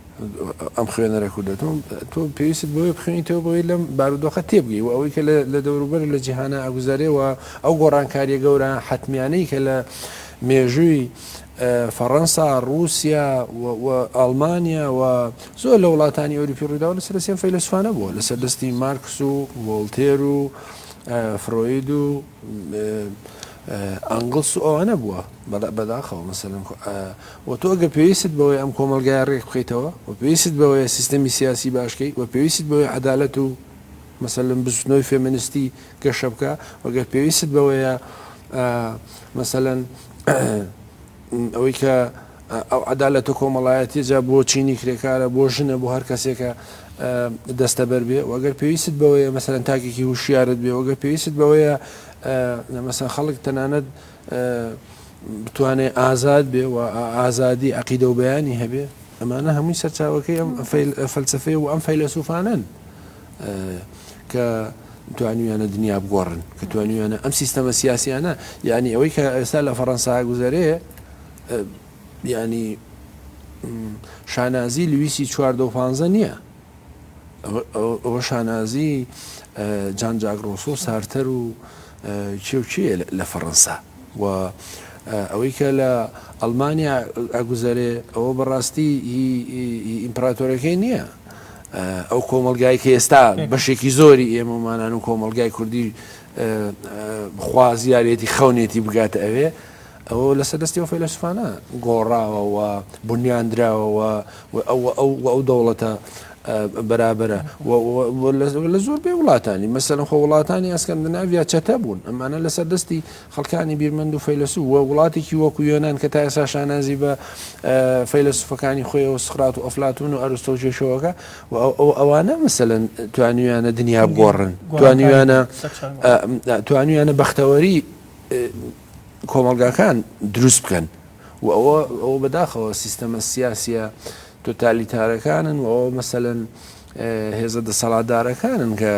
ئەم خوێنەرە کوردە تۆ تۆ پێویستت بۆیە بخوێنیتەوە بۆی لەم بارودۆخە تێبگەی و ئەوەی کە لە دەوروبەر لە جیهانە ئەگوزارێ و ئەو گۆڕانکاریە گەورە حەتمیانەی کە لە مێژووی فەڕەنسا، ڕووسیا و ئەڵمانیا و زۆر لە وڵاتانی ئەوروپی ڕوویداوە لەسەر دەستی ئەم فەیلەسوفانە بووە لەسەر دەستی مارکس و ڤۆڵتێر و فرۆید و ئەنگڵس و ئەوانە بووە بەداخەوە مەسەلەن و تۆ ئەگەر پێویستت بەوەی ئەم کۆمەڵگایە ڕێک بخەیتەوە و پێویستت بەوەیە سیستەمی سیاسی باشکەی و پێویستت بەوەی عەدالەت و مەسەلەن بزوتنەوەی فێمنستی گەشە بکە و گەر پێویستت بەوەیە مەسەلەن ئەوەی کە ئەو عەدالەتە کۆمەڵایەتیە جا بۆ چینی کرێکارە بۆ ژنە بۆ هەر کەسێکە دەستەبەر بێ و ئەگەر پێویستت بەوەیە مەسەلەن تاکێکی هوشیارت بێ و ئەگەر پێویستت بەوەیە مەسەلەن خەڵک تەنانەت بتوانێ ئازاد بێ و ئازادی عقیدە و بەیانی هەبێ ئەمانە هەمووی سەرچاوەکەی ئەم فەلسفەیە و ئەم فەیلەسوفانەن کە توانیویانە دنیا بگۆڕن کە توانیویانە ئەم سیستەمە سیاسیانە یعنی ئەوەی کە ئێستا لە فەڕەنسا گوزەرێ یعنی شانازی لویسی چواردە و پانزە نییە ئەوە شانازی جان جاک ڕۆسۆ سارتەر و کێ و کێ لە فەڕەنسا و ئەوەی کە لە ئەڵمانیا ئەگوزەرێ ئەوە بەڕاستی ئیمپراتۆرەکەی نییە ئەو کۆمەلگای کە ئێستا بەشێکی زۆری ئێمەمانان و کۆمەلگای کوردی خوازیارێتی خەونێتی بگاتە ئەوێ ئەوە لەسەر دەستی ئەو فەیلەسوفانە گۆڕاوە و بنیاندراوە و ئەو ئەو ئەو دەوڵەتە بەرابەرە لە زۆربەی وڵاتانی مەسەلەن خۆ وڵاتانی ئەسکەندناڤیا چەتە بوون ئەمانە لەسەر دەستی خەڵکانی بیرمەند و فەیلەسوف و وڵاتێکی وەکو یۆناان کە تا ئێستا شانازی بە فەیلەسوفەکانی خۆیەوە سقرات و ئەفلاتون و ئەرستۆ و جێشەوەکە و ئەوانە مەسەلەن توانیویانە دنیا بگۆڕن توانیویانە توانیویانە بەختەوەری کۆمەڵگاکان دروست بکەن و ئەوە ئەوە بەداخەوە سیستەمە سیاسیە تۆتالیتارەکانن و ئەوە مەسەلەن هێزە دەسەڵاتدارەکانن کە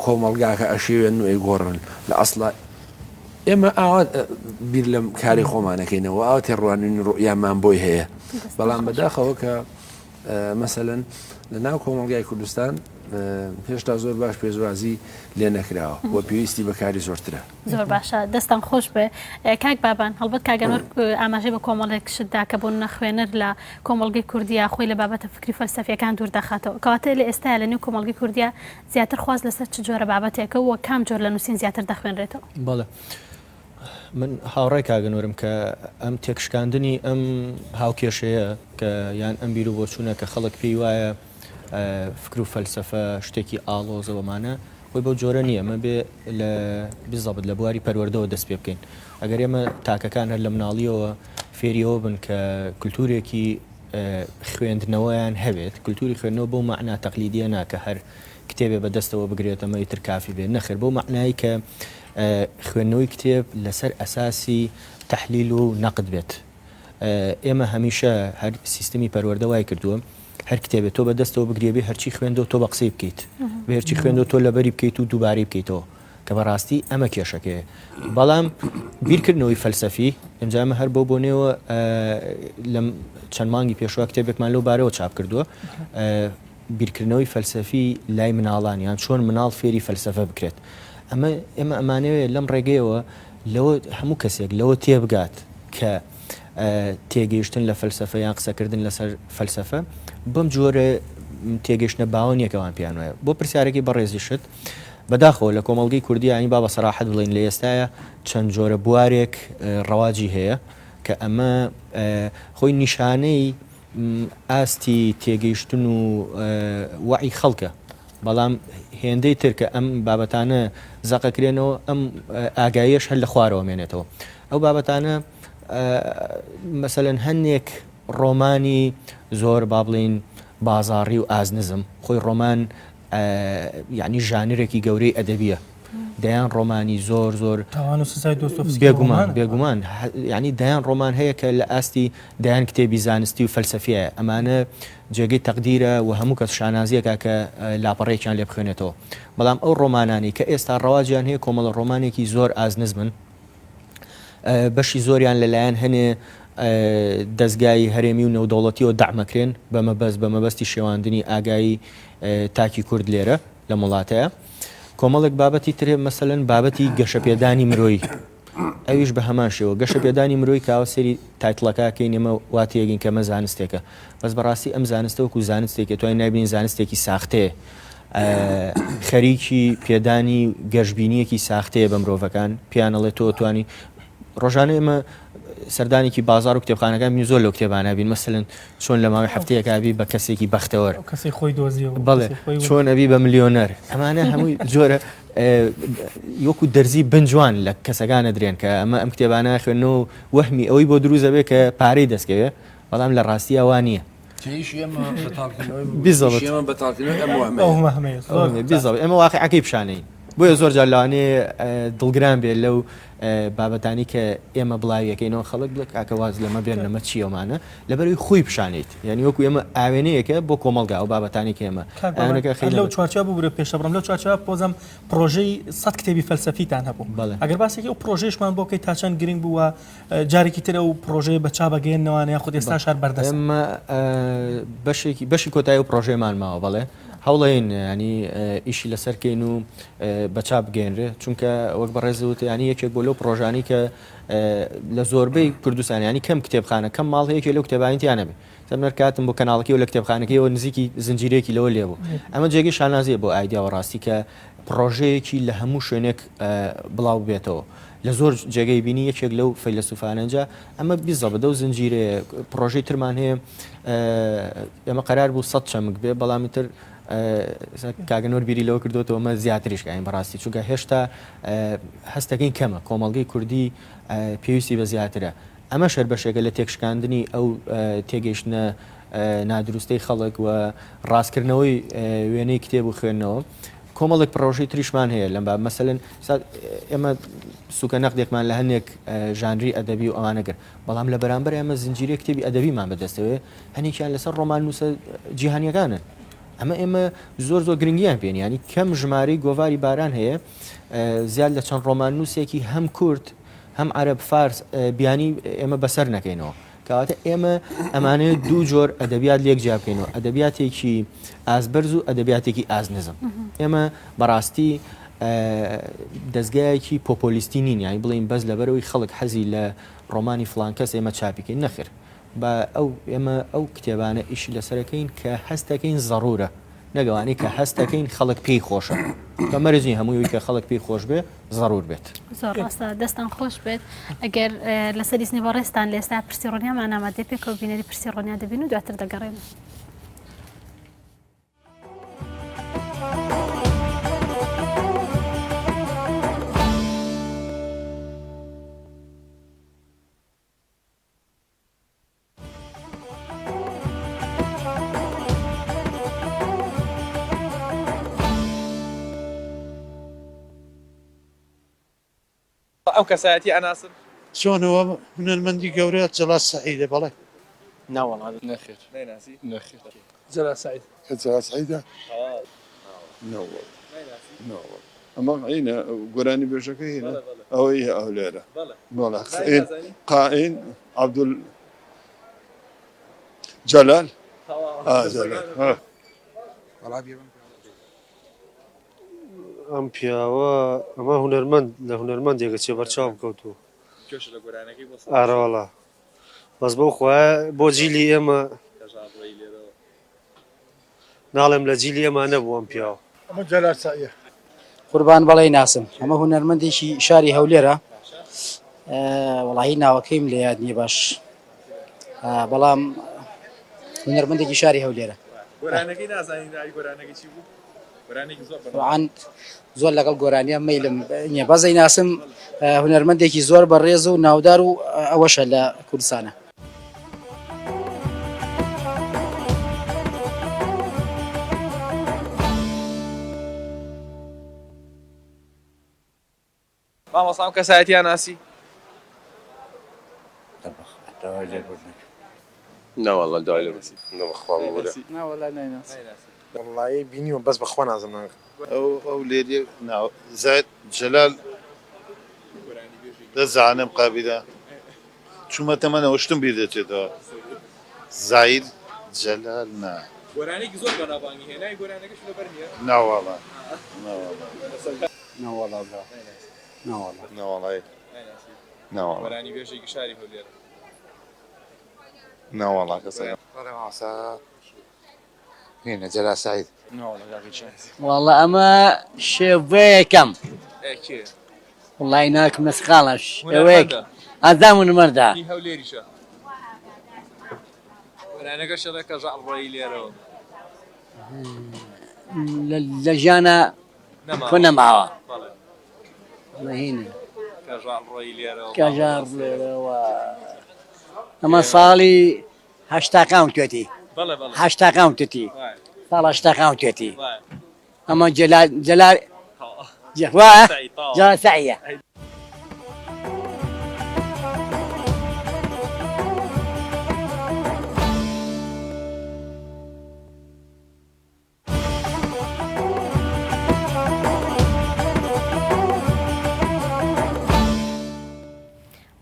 کۆمەڵگاکە ئەشێوێن و ئەیگۆڕن لە ئەسڵا ئێمە ئاوا بیر لەم کاری خۆمانەکەینەوە ئاوا تێڕوانین ڕوئیامان بۆی هەیە بەڵام بەداخەوە کە مەسەلەن لە ناو کۆمەڵگای کوردستان هێشتا زۆر باش پێشوازی لێ نەکراوە و پێویستی بە کاری زۆرترە. زۆر باشە دەستان خۆش بێ کاک بابان هەڵبەت کاک ئەنوەر ئاماژەی بە کۆمەڵێک شت دا کە بۆ نمونە خوێنەر لە کۆمەڵگەی کوردیا خۆی لە بابەتە فکری فەلسەفیەکان دوور دەخاتەوە کەواتە لە ئێستایا لە نێو کۆمەڵگەی کوردیا زیاتر خواست لەسەر چ جۆرە بابەتێکە و کام جۆر لە نووسین زیاتر دەخوێنرێتەوە؟ بەڵێ من هاوڕای کاک ئەنوەرم کە ئەم تێکشکاندنی ئەم هاوکێشەیە کە یان ئەم بیروبۆچوونە کە خەڵک پێی وایە فکر و فەلسەفە شتێکی ئاڵۆزە وەمانە خۆی بەو جۆرە نییە ئەمە بێ لە بزەبت لە بواری پەروەردەوە دەست پێ بکەین ئەگەر ئێمە تاکەکان هەر لە مناڵیەوە فێریەوە بن کە کولتورێکی خوێندنەوەیان هەبێت کولتوری خوێندنەوە بەو مەعنا تەقلیدیە نا کە هەر کتێبێ بە دەستەوە بگرێت ئەمە ئیتر کافی بێت نەخێر بەو مەعنای کە خوێندنەوەی کتێب لەسەر ئەساسی تەحلیل و نەقد بێت ئێمە هەمیشە هەر سیستمی پەروەردە وای کردووە هەر کتێبێ تۆ بە دەستەوە بگرێ بێ هەرچی خوێندەوە تۆ بە قسەی بکەیت بێ هەرچی خوێندەوە تۆ لەبەری بکەیت و دووبارەی بکەیتەوە کە بەڕاستی ئەمە کێشەکەیە بەڵام بیرکردنەوەی فەلسەفی ئینجا ئەمە هەر بەو بۆنەوە لەم چەند مانگی پێشوە کتێبێکمان لەو بارەوە چاپ کردووە بیرکردنەوەی فەلسەفی لای مناڵان یان چۆن مناڵ فێری فەلسەفە بکرێت ئەمە ئێمە ئەمانەوێت لەم ڕێگەیەوە لەوە هەموو کەسێک لەوە تێبگات کە تێگەیشتن لە فەلسەفە یان قسەکردن لەسەر فەلسەفە بەم جۆرە تێگەیشتنە باوە نییە کە ئەوان پێیان وایە بۆ پرسیارەکەی بەڕێزیشت بەداخەوە لە کۆمەڵگەی کوردی یانی با بە سەراحەت بڵێین لە ئێستایا چەند جۆرە بوارێک ڕەواجی هەیە کە ئەمە خۆی نیشانەی ئاستی تێگەیشتن و وەعی خەڵکە بەڵام هێندەی تر کە ئەم بابەتانە زەقەکرێنەوە ئەم ئاگاییەش هەر لە خوارەوە مێنێتەوە ئەو بابەتانە مەسەلەن هەندێک ڕۆمانی زۆر با بڵین بازاڕی و ئازنزم خۆی ڕۆمان یعنی ژانرێکی گەورەی ئەدەبیە. دەیان ڕۆمانی زۆر زۆر تاوان و سزای دۆستۆفسکی بێگومان ڕۆمانە. بێگومان یانی دەیان ڕۆمان هەیە کە لە ئاستی دەیان کتێبی زانستی و فەلسەفیە ئەمانە جێگەی تەقدیرە و هەموو کەس شانازیەکە کە لاپەڕەیەکیان لێ بخوێنێتەوە بەڵام ئەو ڕۆمانانەی کە ئێستا ڕەواجیان هەیە کۆمەڵە ڕۆمانێکی زۆر ئازنزمن بەشی زۆریان لەلایەن هەنێ دەزگای هەرێمی و نێودەوڵەتیەوە دەعمەکرێن بە مەبەست بە مەبەستی شێواندنی ئاگایی تاکی کورد لێرە لەم وڵاتەیە کۆمەڵێک بابەتی ترێ مەسەلەن بابەتی گەشەپێدانی مرۆیی ئەویش بە هەمان شێوە گەشەپێدانی مرۆی کاوە سەری title ەکە کەین ئێمە وا تێگەین کە ئەمە زانستێکە بەس بەڕاستی ئەم زانستە وەکو زانستێکی توانین نایبینین زانستێکی ساختەیە خەریکی پێدانی گەشببینیەکی ساختەیە بە مرۆڤەکان پیانەڵێ تۆ توانی ڕۆژانە ئێمە سەردانێکی بازار و کتێبخانەکان بین زۆر لەو کتێبانە بین مەسەلەن چۆن لە ماوەی هەفتەیەکا بی بە کەسێکی بەختەوەر کەسی خۆی دۆزیەوە بەڵێ چۆن ئەبی بە ملیۆنەر ئەمانە هەمووی جۆرە وەکو دەرزی بنجوان لە کەسەکانە درێن کە ئەمە ئەم کتێبانە خوێنەوە وەهمی ئەوەی بۆ دروست دەبێت کە پارەی دەستکەوێ بەڵام لە ڕاستییا وا نییە. بیزەڵ ئێمە واقعەکەی پیشانەین بۆیە زۆر جار لەوانەیە دڵگران بێت لەو بابەتانی کە ئێمە بڵاویەکەینەوە خەڵک بڵێ کاکە واز لەمە بێن لەمە چیەمانە لەبەرەوەی خۆی پیشانیت یعنی وەکو ئێمە ئاوێنەیەکە بۆ کۆمەڵگا ئەو بابەتانی کە ئێمە ئاوێنەکە خەینە لەو چوارچێوە ببورە پێشەبڕم لەو چوارچێوە پۆزم پڕۆژەی سەد کتێبی فەلسەفیتان هەبوو ئەگەر باسێکی ئەو پڕۆژەیشمان بۆ بکەیت تا چەند گرنگ بوو جارێکی تر ئەو پڕۆژەیە بە چاپ ئەگەیەننەوانە یاخود ئێستاش هەر بەردەستە؟ ئێمە بەشێکی بەشی کۆتایی ئەو پڕۆژەیەمان ماوە بەڵێ هەوڵەین ینی ئیشی لەسەر کەین و بە چاپ بگەیەنرێ چونکە وەک بەڕێز وت ینی یەکێک بۆ لەو پڕۆژانی کە لە زۆربەی کوردستان ینی کەم کتێبخانە کەم ماڵ هەیە لەو کتێبانی تیا نەبێ سەمەر کاتم بۆ کەناڵەکەی و لە کتێبخانەکەیەوە نزیکی زنجیرەیەکی لەوە لێبوو ئەمە جێگەی شانازیە بۆ ئایدیاوە ڕاستی کە پڕۆژەیەکی لە هەموو شوێنێک بڵاو بێتەوە لە زۆر جێگەی بینی یەکێک لەو فەیلەسوفانە جا ئەمە بیزەبت ئەو زنجیرەیە پڕۆژەی ترمان هەیە ئێمە قەرار بوو سەد چەمک بێ بەڵام تر کاگە نۆر بیری لەوە کردوێتەوە ئەمە زیاتریش کاین بەڕاستی چونکە هێشتا هەستەکەین کەمە کۆمەڵگەی کوردی پێویستی بە زیاترە ئەمەش هەر بەشێکە لە تێکشکاندنی ئەو تێگەیشتنە نادروستەی خەڵک و ڕاستکردنەوەی وێنەی کتێب و خوێندنەوە. کۆمەڵێک پڕۆژەی تریشمان هەیە لەم باب مەسەلەن ئێمە سوکە نەقدێکمان لە هەندێک ژانری ئەدەبی و ئەوانە کرد بەڵام لە بەرامبەر ئێمە زنجیرەی کتێبی ئەدەبیمان بەدەستەوەیە هەنێکیان لەسەر ڕۆماننووسە جیهانیەکانن ئەمە ئێمە زۆر زۆر گرنگیان پێن ینی کەم ژمارەی گۆڤاری باران هەیە زیاد لە چەند ڕۆماننووسێکی هەم کورد هەم عەرەب فارس بیانی ئێمە بەسەر نەکەینەوە کەواتە ئێمە ئەمانەوێت دوو جۆر ئەدەبیات لێک جیا بکەینەوە، ئەدەبیاتێکی ئاست بەرز و ئەدەبیاتێکی ئاست نزم. ئێمە بەڕاستی دەزگایەکی پۆپۆلیستی نین، یانی بڵێین بەس لەبەرئەوەی خەڵک حەزی لە ڕۆمانی فڵان کەس ئێمە چاپی کەین، نەخێر. با ئەو ئێمە ئەو کتێبانە ئیشی لەسەر ئەکەین کە هەست دەکەین زەڕوورە، نەک ئەوانەی کە هەست دەکەین خەڵک پێی خۆشە. بە مەرج نییە هەمووی کە خەڵک پێی خۆش بێ زەڕوور بێت. زۆر ڕاستە دەستان خۆش بێت ئەگەر لەسەر ئیزنی بەڕێزتان لە ئێستا پرسی ڕۆنیامان ئامادەیە پێکەوە بینەری پرسی ڕۆنیا دەبین و دواتر دەگەڕێنەوە. ئەو کەسایەتیە ئەناسن؟ چۆن ئەوە هونەرمەندی گەورە جەلال سەعیدە بەڵێ. ناوەڵا نەخێر نایناسی؟ نەخێر. جەلال سەعید. کە جەلال سەعیدە؟ نەوەڵا نەوەڵا ئەمە عینە گۆرانی بێژەکە هینە ئەوەی هەولێرە بەڵێ قائین عەبدول جەلال ئەم پیاوە ئەمە هونەرمەند لە هونەرمەندێکە چێ بەرچاوم کەوتووە ئارەوەڵا بەس بەو خوایە بۆ جیلی ئێمە ناڵێم لە جیلی ئێمە نەبوو ئەم پیاوە. ئەمە جەلال سەعیە. قوربان بەڵێ ناسم ئەمە هونەرمەندێکی شاری هەولێرە وەڵاهی ناوەکەیم لە یاد نییە باش بەڵام هونەرمەندێکی شاری هەولێرە گۆرانەکەی نازانی ناوی گۆرانەکەی چی بوو گۆرانێکی زۆر بەناوبانگ زۆر لەگەڵ گۆرانیە مەیلم نییە بەس ئەیناسم هونەرمەندێکی زۆر بەڕێز و ناودار و ئەوەشە لە کوردستانە. مامۆستا ئەم کەسایەتیە ناسی؟ داوای لێبوردن. نەوەڵا داوای لێبوردن. نە بەخوا ببورە. ناوەڵا نایناسی. وەڵایی بینیوم بەس بەخوا نازم ناوەکەی. ئەو ئەو لێریە ناو زاید جەلال دەزانم قابیلە چوومە تەمەنەوە شتم بیر دەچێتەوە زاید جەلال نا. گۆرانیەکی زۆر بەناوبانگی هەیە ناوی گۆرانیەکەشت لەبەر نیە؟ ناوەڵا ناوەڵا. نەوەڵا برا نەوەڵا. نەوەڵای نەوەڵا. گۆرانی بێژێکی شاری هەولێرە. نەوەڵا کەسەکە. بەڵێ مامۆستا هینە جەلال سەعید. نەوەڵا کاکە چیە؟ وەڵا ئەمە شێوەیەکەم. ئێ کێ؟ وەڵای ناکم نەسقاڵە شێوەیەک ئازام هونەرمەندە. هی هەولێریشە. گۆرانیەکەش ئەڵێ کەژاڵ ڕۆیی لێرەوە. لە ژیانا کۆ نەماوە. بەڵێ. هینە. کەژاڵ ڕۆیی لێرەوە. کەژاڵ لێرەوە. ئەمە ساڵی هەشتاکان وتوێتی. بەڵێ بەڵێ. هەشتاکان وتوێتی. ساڵ هەشتاکان وتوێتی. ئەمە جەلال جەلال وایە جەلال سەعیە.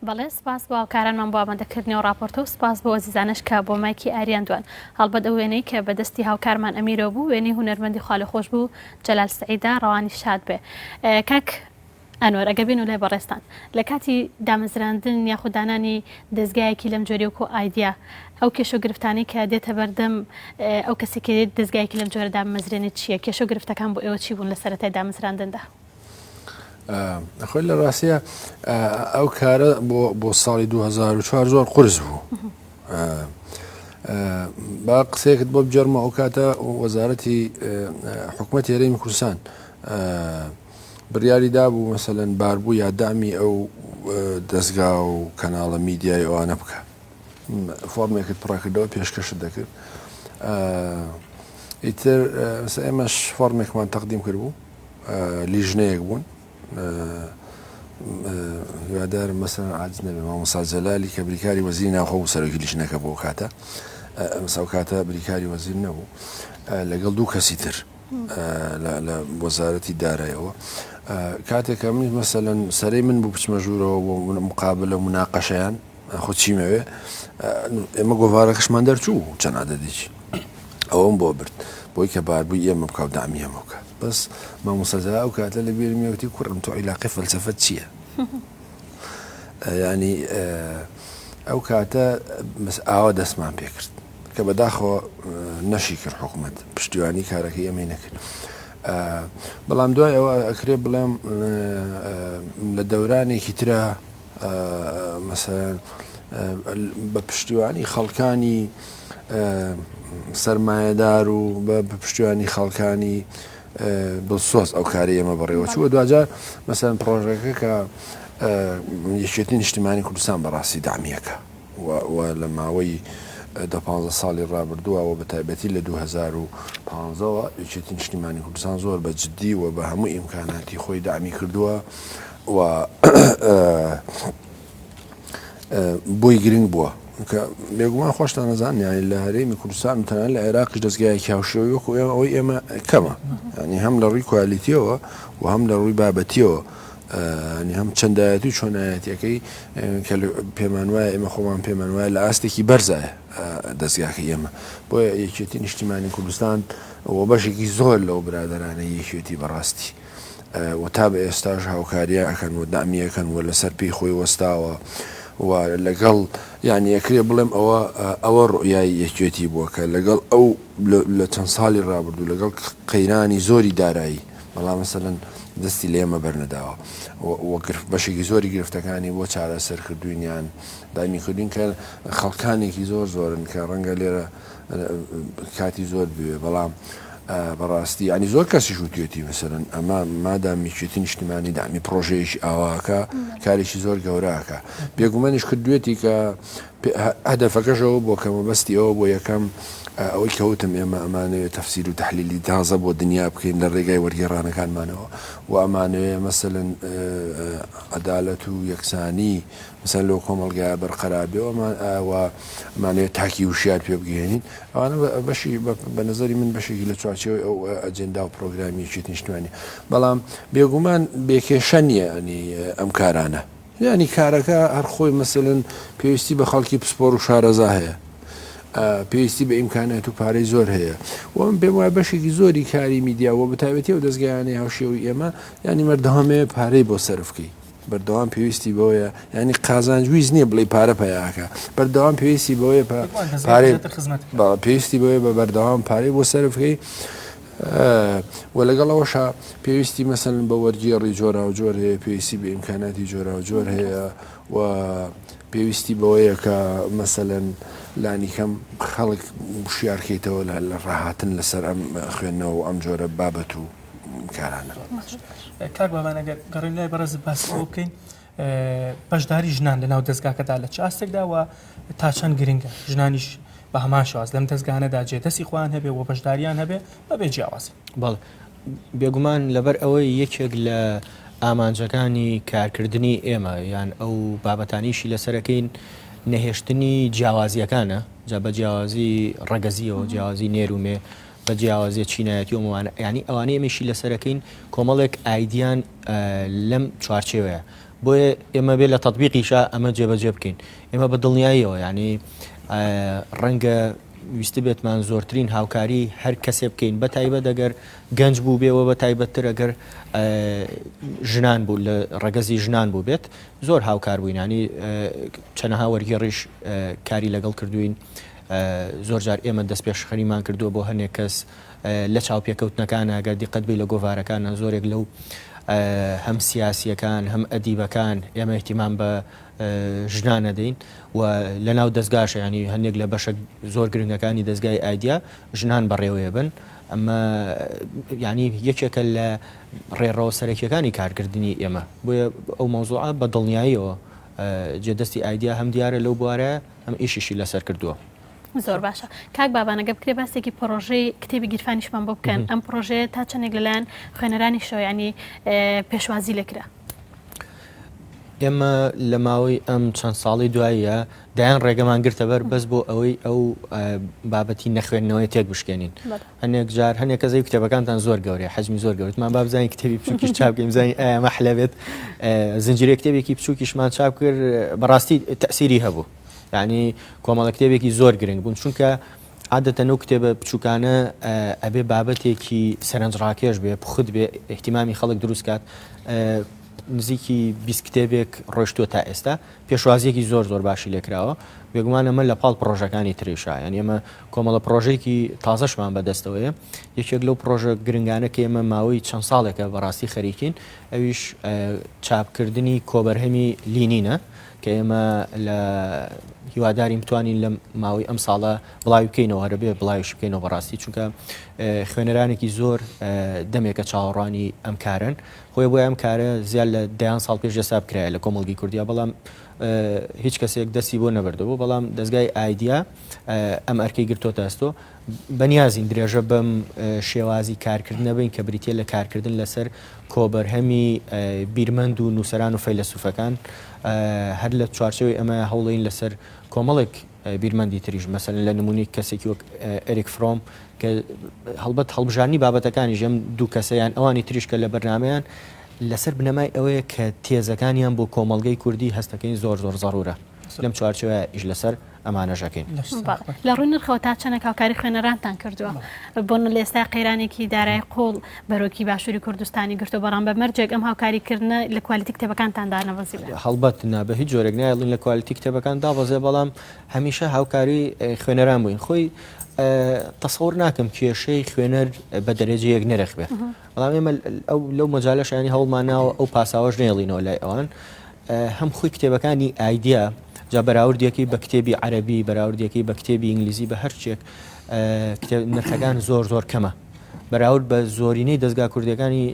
بەڵێ سپاس بۆ هاوکارانمان بۆ ئامادەکردنی ئەو ڕاپۆرتە و سپاس بۆ ئەزیزانەش کە بۆ مایکی ئاریان دوان. هەڵبەت ئەو وێنەی کە بە دەستی هاوکارمان ئەمیرەوە بوو وێنەی هونەرمەندی خوالێخۆشبوو جەلال سەعیدە ڕەوانی شاد بێ. کاک ئەنوەر ئەگەر بێین لای بەڕێزتان لە کاتی دامەزراندن یاخود دانانی دەزگایەکی لەم جۆرەی وەکو ئایدیا ئەو کێشە و گرفتانەی کە دێتە بەردەم ئەو کەسێک کە دێت دەزگایەکی لەم جۆرە دابمەزرێنێت چییە؟ کێشە و گرفتەکان بۆ ئێوە چی بوون لە سەرەتای دامەزراندندا؟ خۆی لە ڕاستە ئەو کارە بۆ ساڵی 2004 زۆر قرس بوو با قسەیەکت بۆ بگێڕمە ئەو کاتە وەزارەتی حکوومەت هەرێمی کوردستان بڕیاری دابوو مەسەلەن باربوو یا دامی ئەو دەستگا و کەناڵە میدیای ئەوانە بکە فۆرمێکت پڕەکردەوە پێشکەشت دەکرد ئیتر ئێمەش فۆرمێکمان تەقدیم کرد بوو لیژنەیەک بوون هیوادارم مەسەلەن عاجز نەبێ مامۆستا جەلالی کە بریکاری وەزیری ناوخۆ بوو سەرۆکی لیژنەکە بۆ کاتە ئەو کاتە بریکاری وەزیر نەبوو لەگەڵ دوو کەسی تر لە وەزارەتی دارایەوە کاتێک کە منیش مەسەلەن سەرەی من بوو بچمە ژوورەوە بۆ مقابلە و مناقەشەیان خۆ چیمەوێ ئێمە گۆڤارەکەشمان دەرچوو چەند عەدەدێکی ئەوەم بۆ برد بۆی کە باربووی ئێمە بکە و دامی ئێمە بکە بەس مامۆستا جەلال ئەو کاتە لە بیرم یەوتی کوڕم تۆ عیلاقەی فەلسەفەت چییە؟ ینی ئەو کاتە ئاوا دەستمان پێکرد کە بەداخەوە نەشی کرد حکوومەت پشتیوانی کارەکەی ئێمەی نەکرد. بەڵام دوای ئەوە ئەکرێ بڵێم لە دەورانێکی ترە مەسەلەن بە پشتیوانی خەڵکانی سەرمایەدار و بە پشتیوانی خەڵکانی دڵسۆز ئەو کاری ئێمە بەڕێوە چووە دواجار مەسەن پرۆژەکە کە یەکێتی نیشتیمانی کوردستان بەڕاستی دامیەکە و لە ماوەی دە پانزە ساڵی ڕابردووە و بە تایبەتی لە 2015ەوە یەکێتی نیشتیمانی کوردستان زۆر بە جددی و بە هەموو ئیمکاناتی خۆی دامی کردووە و بۆی گرنگ بووە کە بێگومان خۆشتان نەزان یانی لە هەرێمی کوردستان و تەنانەت لە عێراقیش دەستگایەکی هاوشێوەی وەکو ئێمە ئەوەی ئێمە کەمە ینی هەم لە ڕووی کوالیتیەوە و هەم لە ڕووی بابەتیەوە ینی هەم چەندایەتی و چۆنایەتیەکەی کە پێمان وایە ئێمە خۆمان پێمان وایە لە ئاستێکی بەرزایە دەستگاکە ئێمە بۆیە یەکێتی نیشتیمانی کوردستان و بەشێکی زۆر لەو برادەرانەی یەکێتی بەڕاستی و تا بە ئێستاش هاوکاریان ئەکەن و دەعمی ئەکەن و لەسەر پێی خۆی وەستاوە و لەگەڵ یانی ئەکرێ بڵێم ئەوە ئەوە ڕوئیای یەکێتی بووە کە لەگەڵ ئەو لە چەند ساڵی ڕابردوو لەگەڵ قەیرانی زۆری دارایی بەڵام مەسەلەن دەستی لە ئێمە بەرنەداوە و بەشێکی زۆری گرفتەکانی بۆ چارەسەر کردوین یان دامی کردوین کە خەڵکانێکی زۆر زۆرن کە ڕەنگە لێرە کاتی زۆر بوێ بەڵام بەڕاستی ینی زۆر کەسیش وتێتی مەسەرەن ئەمە مادام یەکێتی نیشتیمانی دامی پرۆژەیەکی ئاواکە کارێکی زۆر گەوراکە بێگومانیش کردوێتی کە هەدەفەکەشەوە بۆ کە مەبەستی ئەوە بۆ یەکەم ئەوەی کە وتم ئێمە ئەمانەوێ تەفسیر و تەحلیلی تازە بۆ دنیا بکەین لە ڕێگای وەرگێڕانەکانمانەوە و ئەمانەوێ مەسەلەن عەدالەت و یەکسانی مەسەلەن لەو کۆمەڵگایە بەرقەرار بێ و ئەمانەوێ تاکی وشیار پێ بگەیەنین ئەوانە بەشی بە نەزەری من بەشێکی لە چوارچێوەی ئەو ئەجێندا و پرۆگرامی یەکێتی نیشتمانی بەڵام بێگومان بێکێشە نییە ئەنی ئەم کارانە یانی کارەکە هەر خۆی مەسەلەن پێویستی بە خەڵکی پسپۆر و شارەزا هەیە پێویستی بە ئیمکانات و پارەی زۆر هەیە و من پێم وایە بەشێکی زۆری کاری میدیا و بەتایبەتی ئەو دەزگایانەی هاوشێوەی ئێمە یانی مەردەوامەیە پارەی بۆ سەرف کەی بەردەوام پێویستی بەوەیە یانی قازانج ویست نییە بڵێی پارە پەیاکە بەردەوام پێویستی بەوەیە پارەی پێویستی بەوەیە بە بەردەوام پارەی بۆ سەرف کەی و لەگەڵ ئەوەشا پێویستی مەسەلەن بە وەرگێڕی جۆراوجۆر هەیە، پێویستی بە ئیمکاناتی جۆراوجۆر هەیە و پێویستی بەوەیە کە مەسەلەن لانیکەم خەڵک وشیارکەیتەوە لە ڕاهاتن لەسەر ئەم خوێندنەوە و ئەم جۆرە بابەت و کارانە. کاک بابان ئەگەر گەڕێین لای بەڕێزت باسی ئەوە بکەین بەشداری ژنان لە ناو دەزگاکەدا لە چ ئاستێکدا و تا چەند گرنگە ژنانیش بە هەمان شێواز لەم دەزگانەدا جێ دەستی خۆیان هەبێ و بەشداریان هەبێ بەبێ جیاوازی؟ بەڵێ بێگومان لەبەر ئەوەی یەکێک لە ئامانجەکانی کارکردنی ئێمە یان ئەو بابەتانیشی لەسەرەکەین نەهێشتنی جیاوازیەکانە جا بە جیاوازی ڕەگەزیەوە جیاوازی نێر و مێ بە جیاوازیە چینایەتی و ئەمانە یانی ئەوانەی ئێمەشی لەسەرەکەین کۆمەڵێک ئایدیان لەم چوارچێوەیە بۆیە ئێمە بێ لە تەطبیقیشا ئەمە جێبەجێ بکەین ئێمە بە دڵنیاییەوە ینی ڕەنگە ویستبێتمان زۆرترین هاوکاری هەر کەسێ بکەین بە تایبەت ئەگەر گەنج بوو بێەوە بە تایبەتتر ئەگەر ژنان بوو لە ڕەگەزی ژنان بوو بێت زۆر هاوکار بووینانی چەنەها وەرگێڕیش کاری لەگەڵ کردوین زۆر جار ئێمە دەستپێشخەریمان کردووە بۆ هەنێک کەس لە چاوپێکەوتنەکانە گەر دیقەت بی لە گۆڤارەکانە زۆرێک لەو هەم سیاسیەکان هەم ئەدیبەکان ئێمە اهتمام بە ژنان نەدەین و لە ناو دەستگاش ینی هەندێک لە بەشە زۆر گرنگەکانی دەستگای ئایدیا ژنان بەڕێوەیە بن ئەمە ینی یەکێکە لە ڕێڕەوە سەرەکیەکانی کارکردنی ئێمە بۆیە ئەو مەوزوعە بە دڵنیاییەوە جێدەستی ئایدیا هەم دیارە لەو بوارە هەم ئیشیشی لەسەر کردووە. زۆر باشە کاک بابان ئەگەر بکرێ باسێکی پڕۆژەی کتێبی گیرفانیشمان بۆ بکەن ئەم پڕۆژەیە تا چەندێک لەلایەن خوێنەرانیشەوە یانی پێشوازی لێکرا؟ ئێمە لە ماوەی ئەم چەند ساڵی دواییە دایان ڕێگەمان گرتە بەر بەس بۆ ئەوەی ئەو بابەتی نەخوێندنەوەی تێک بشکێنین هەنێک جار هەنێک کەس کتێبەکانتان زۆر گەورەیە حەجمی زۆر گەورە وتمان با بزانین کتێبی بچووکیش چاپ بکەین بزانین ئایا ئەمە حلە بێت زنجیرە کتێبێکی بچووکیشمان چاپ کرد بەڕاستی تەسیری هەبوو یعنی کۆمەڵە کتێبێکی زۆر گرنگ بوون چونکە عادەتەن ئەو کتێبە بچووکانە ئەبێ بابەتێکی سەرنجڕاکێش بێ پوخت بێ احتیمامی خەڵک دروست کات نزیکی 20 کتێبێک ڕۆشتووە تا ئێستا پێشوازییەکی زۆر زۆر باشی لێکراوە، بێگومان ئەمە لە پاڵ پڕۆژەکانی تریشە، یانی ئێمە کۆمەڵە پڕۆژەیەکی تازەشمان بەدەستەوەیە، یەکێک لەو پڕۆژە گرنگانە کە ئێمە ماوەی چەند ساڵێکە بەڕاستی خەریکین ئەویش چاپکردنی کۆبەرهەمی لینینە کە ئێمە لە هیوادارین بتوانین لە ماوەی ئەم ساڵە بڵاوی بکەینەوە هەرەبێ بڵاویش بکەینەوە بەڕاستی چونکە خوێنەرانێکی زۆر دەمێکە چاوەڕوانی ئەم کارن خۆی بۆیە ئەم کارە زیاد لە دەیان ساڵ پێش ئێستا بکرایە لە کۆمەڵگەی کوردیا بەڵام هیچ کەسێک دەستی بۆ نەبردبوو بەڵام دەزگای ئایدیا ئەم ئەرکەی گرتۆتە ئەستۆ بەنیازین درێژە بەم شێوازی کارکردنە بین کە بریتە لە کارکردن لەسەر کۆبەرهەمی بیرمەند و نووسەران و فەیلەسوفەکان هەر لە چوارچێوەی ئەمە هەوڵین لەسەر کۆمەڵێک بیرمەندی تریش مەسەلەن لە نموونەی کەسێکی وەک ئێریک فرۆم کە هەڵبەت هەڵبژاردنی بابەتەکانیش ئەم دوو کەسە یان ئەوانی تریش کە لە بەرنامەیان لەسەر بنەمای ئەوەیە کە تێزەکانیان بۆ کۆمەڵگەی کوردی هەستەکەین زۆر زۆر زەڕوورە لەم چوارچێوەیە ئیش لەسەر ئەمانەش ئەکەین. لە ڕووی نرخەوە تا چەندێک هاوکاری خوێنەرانتان کردووە؟ بۆ لە ئێستا قەیرانێکی دارای قوڵ بەرۆکی باشووری کوردستانی گرتووە، بەڵام بە مەرجێک ئەم هاوکاریکردنە لە کوالیتی کتێبەکانتان دانەبەزیبێ. هەڵبەت نا، بە هیچ جۆرێک نایەڵین لە کوالیتی کتێبەکان دابەزێ، بەڵام هەمیشە هاوکاری خوێنەران بووین. خۆی تەسەور ناکەم کێشەی خوێنەر بە دەرەجە یەک نرخ بێ، بەڵام ئێمە ئەو لەو مەجالەش یانی هەوڵمان ناوە ئەو پاساوەش نەیەڵینەوە لای ئەوان. هەم خۆی کتێبەکانی ئایدیا جا بەراوردێکی بە کتێبی عەرەبی بەراوردێکی بە کتێبی ئینگلیزی بە هەرچێک نرخەکان زۆر زۆر کەمە. بەراورد بە زۆرینەی دەزگا کوردیەکانی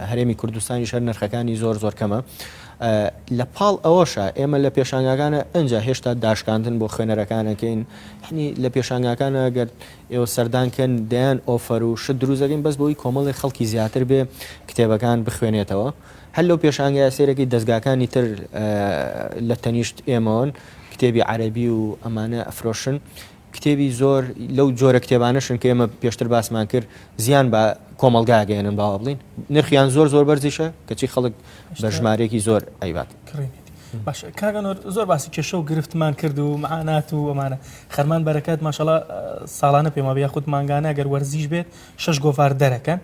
هەرێمی کوردستانیش هەر نرخەکانی زۆر زۆر کەمە. لە پاڵ ئەوەشا ئێمە لە پێشانگاکانە ئەنجا هێشتا داشکاندن بۆ خوێنەرەکان ئەکەین یانی لە پێشانگاکانە گەر ئێوە سەردان کەن دەیان ئۆفەر و شت دروست دەکەین بەس بۆی کۆمەڵێک خەڵکی زیاتر بێ کتێبەکان بخوێنێتەوە هەر لەو پێشانگایە سەیرەکەی دەزگاکانی تر لە تەنیشت ئێمەوەن کتێبی عەرەبی و ئەمانە ئەفرۆشن کتێبی زۆر لەو جۆرە کتێبانەشن کە ئێمە پێشتر باسمان کرد زیان بە کۆمەڵگا گەیەنن باوە بڵین نرخیان زۆر زۆر بەرزیشە کەچی خەڵک بە ژمارەیەکی زۆر ئەیبات. باشە کاک ئەنوەر زۆر باسی کێشە و گرفتمان کرد و معانات و ئەمانە خەرمان بەرەکەت ماشەڵا ساڵانە پێم وابێ یاخود مانگانە گەر وەرزیش بێت شەش گۆڤار دەرەکەن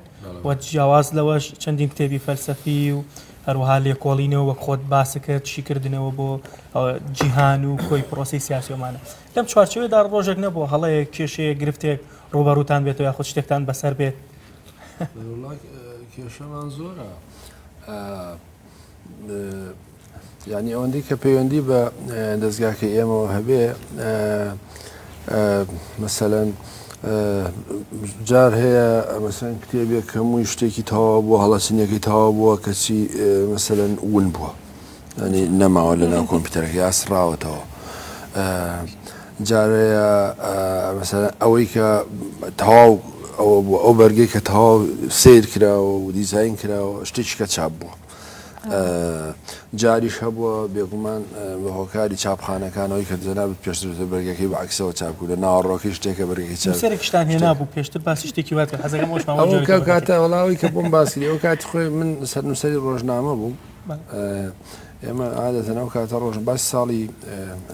و جیاواز لەوەش چەندین کتێبی فەلسەفی و هەروەها لێکۆڵینەوە وەک خۆت باسکرد شیکردنەوە بۆ جیهان و کۆی پرۆسی سیاسیۆمانە لەم چوارچێوەیەدا ڕۆژێک نەبووە هەڵەیەک، کێشەیەک، گرفتێک ڕووبەڕووتان بێتەوە یاخود شتێکتان بەسەر بێت؟ وەڵا کێشەمان زۆرە. یعنی ئەوەندەی کە پەیوەندی بە دەستگاکەی ئێمەوە هەبێ مەسەلەن جار هەیە مەسەن کتێبێک هەمووی شتێکی تەواو بووە هەڵەچنیەکەی تەواو بووە کەچی مەسەلەن ون بووە. یانی نەماوە لەناو کۆمپیوتەرەکە یا سڕاوەتەوە جارەیە مەسەلەن ئەوەی کە تەواو ئەوە بوو ئەو بەرگەی کە تەواو سیر کراوە و دیزاین کراوە شتێکی کە چاپ بووە جاریش هەبووە بێگومان بە هۆکاری چاپخانەکانەوەی کە جەنابت پێشتر بەرگەکەی بە عەکسەوە چاپ کرد لە ناوەڕۆکەی شتێکە بەرگەکەی چاپ نووسەرێکیشتان هێنابوو پێشتر باسی شتێکی وات کرد حەزەکەم ئەوەشمان ئەو کاتە وەڵا ئەوەی کە بۆم باسی ئەو کاتی خۆی من سەرنووسەری ڕۆژنامە بووم ئێمە عادەتەن ئەو کاتە ڕۆژ باسی ساڵی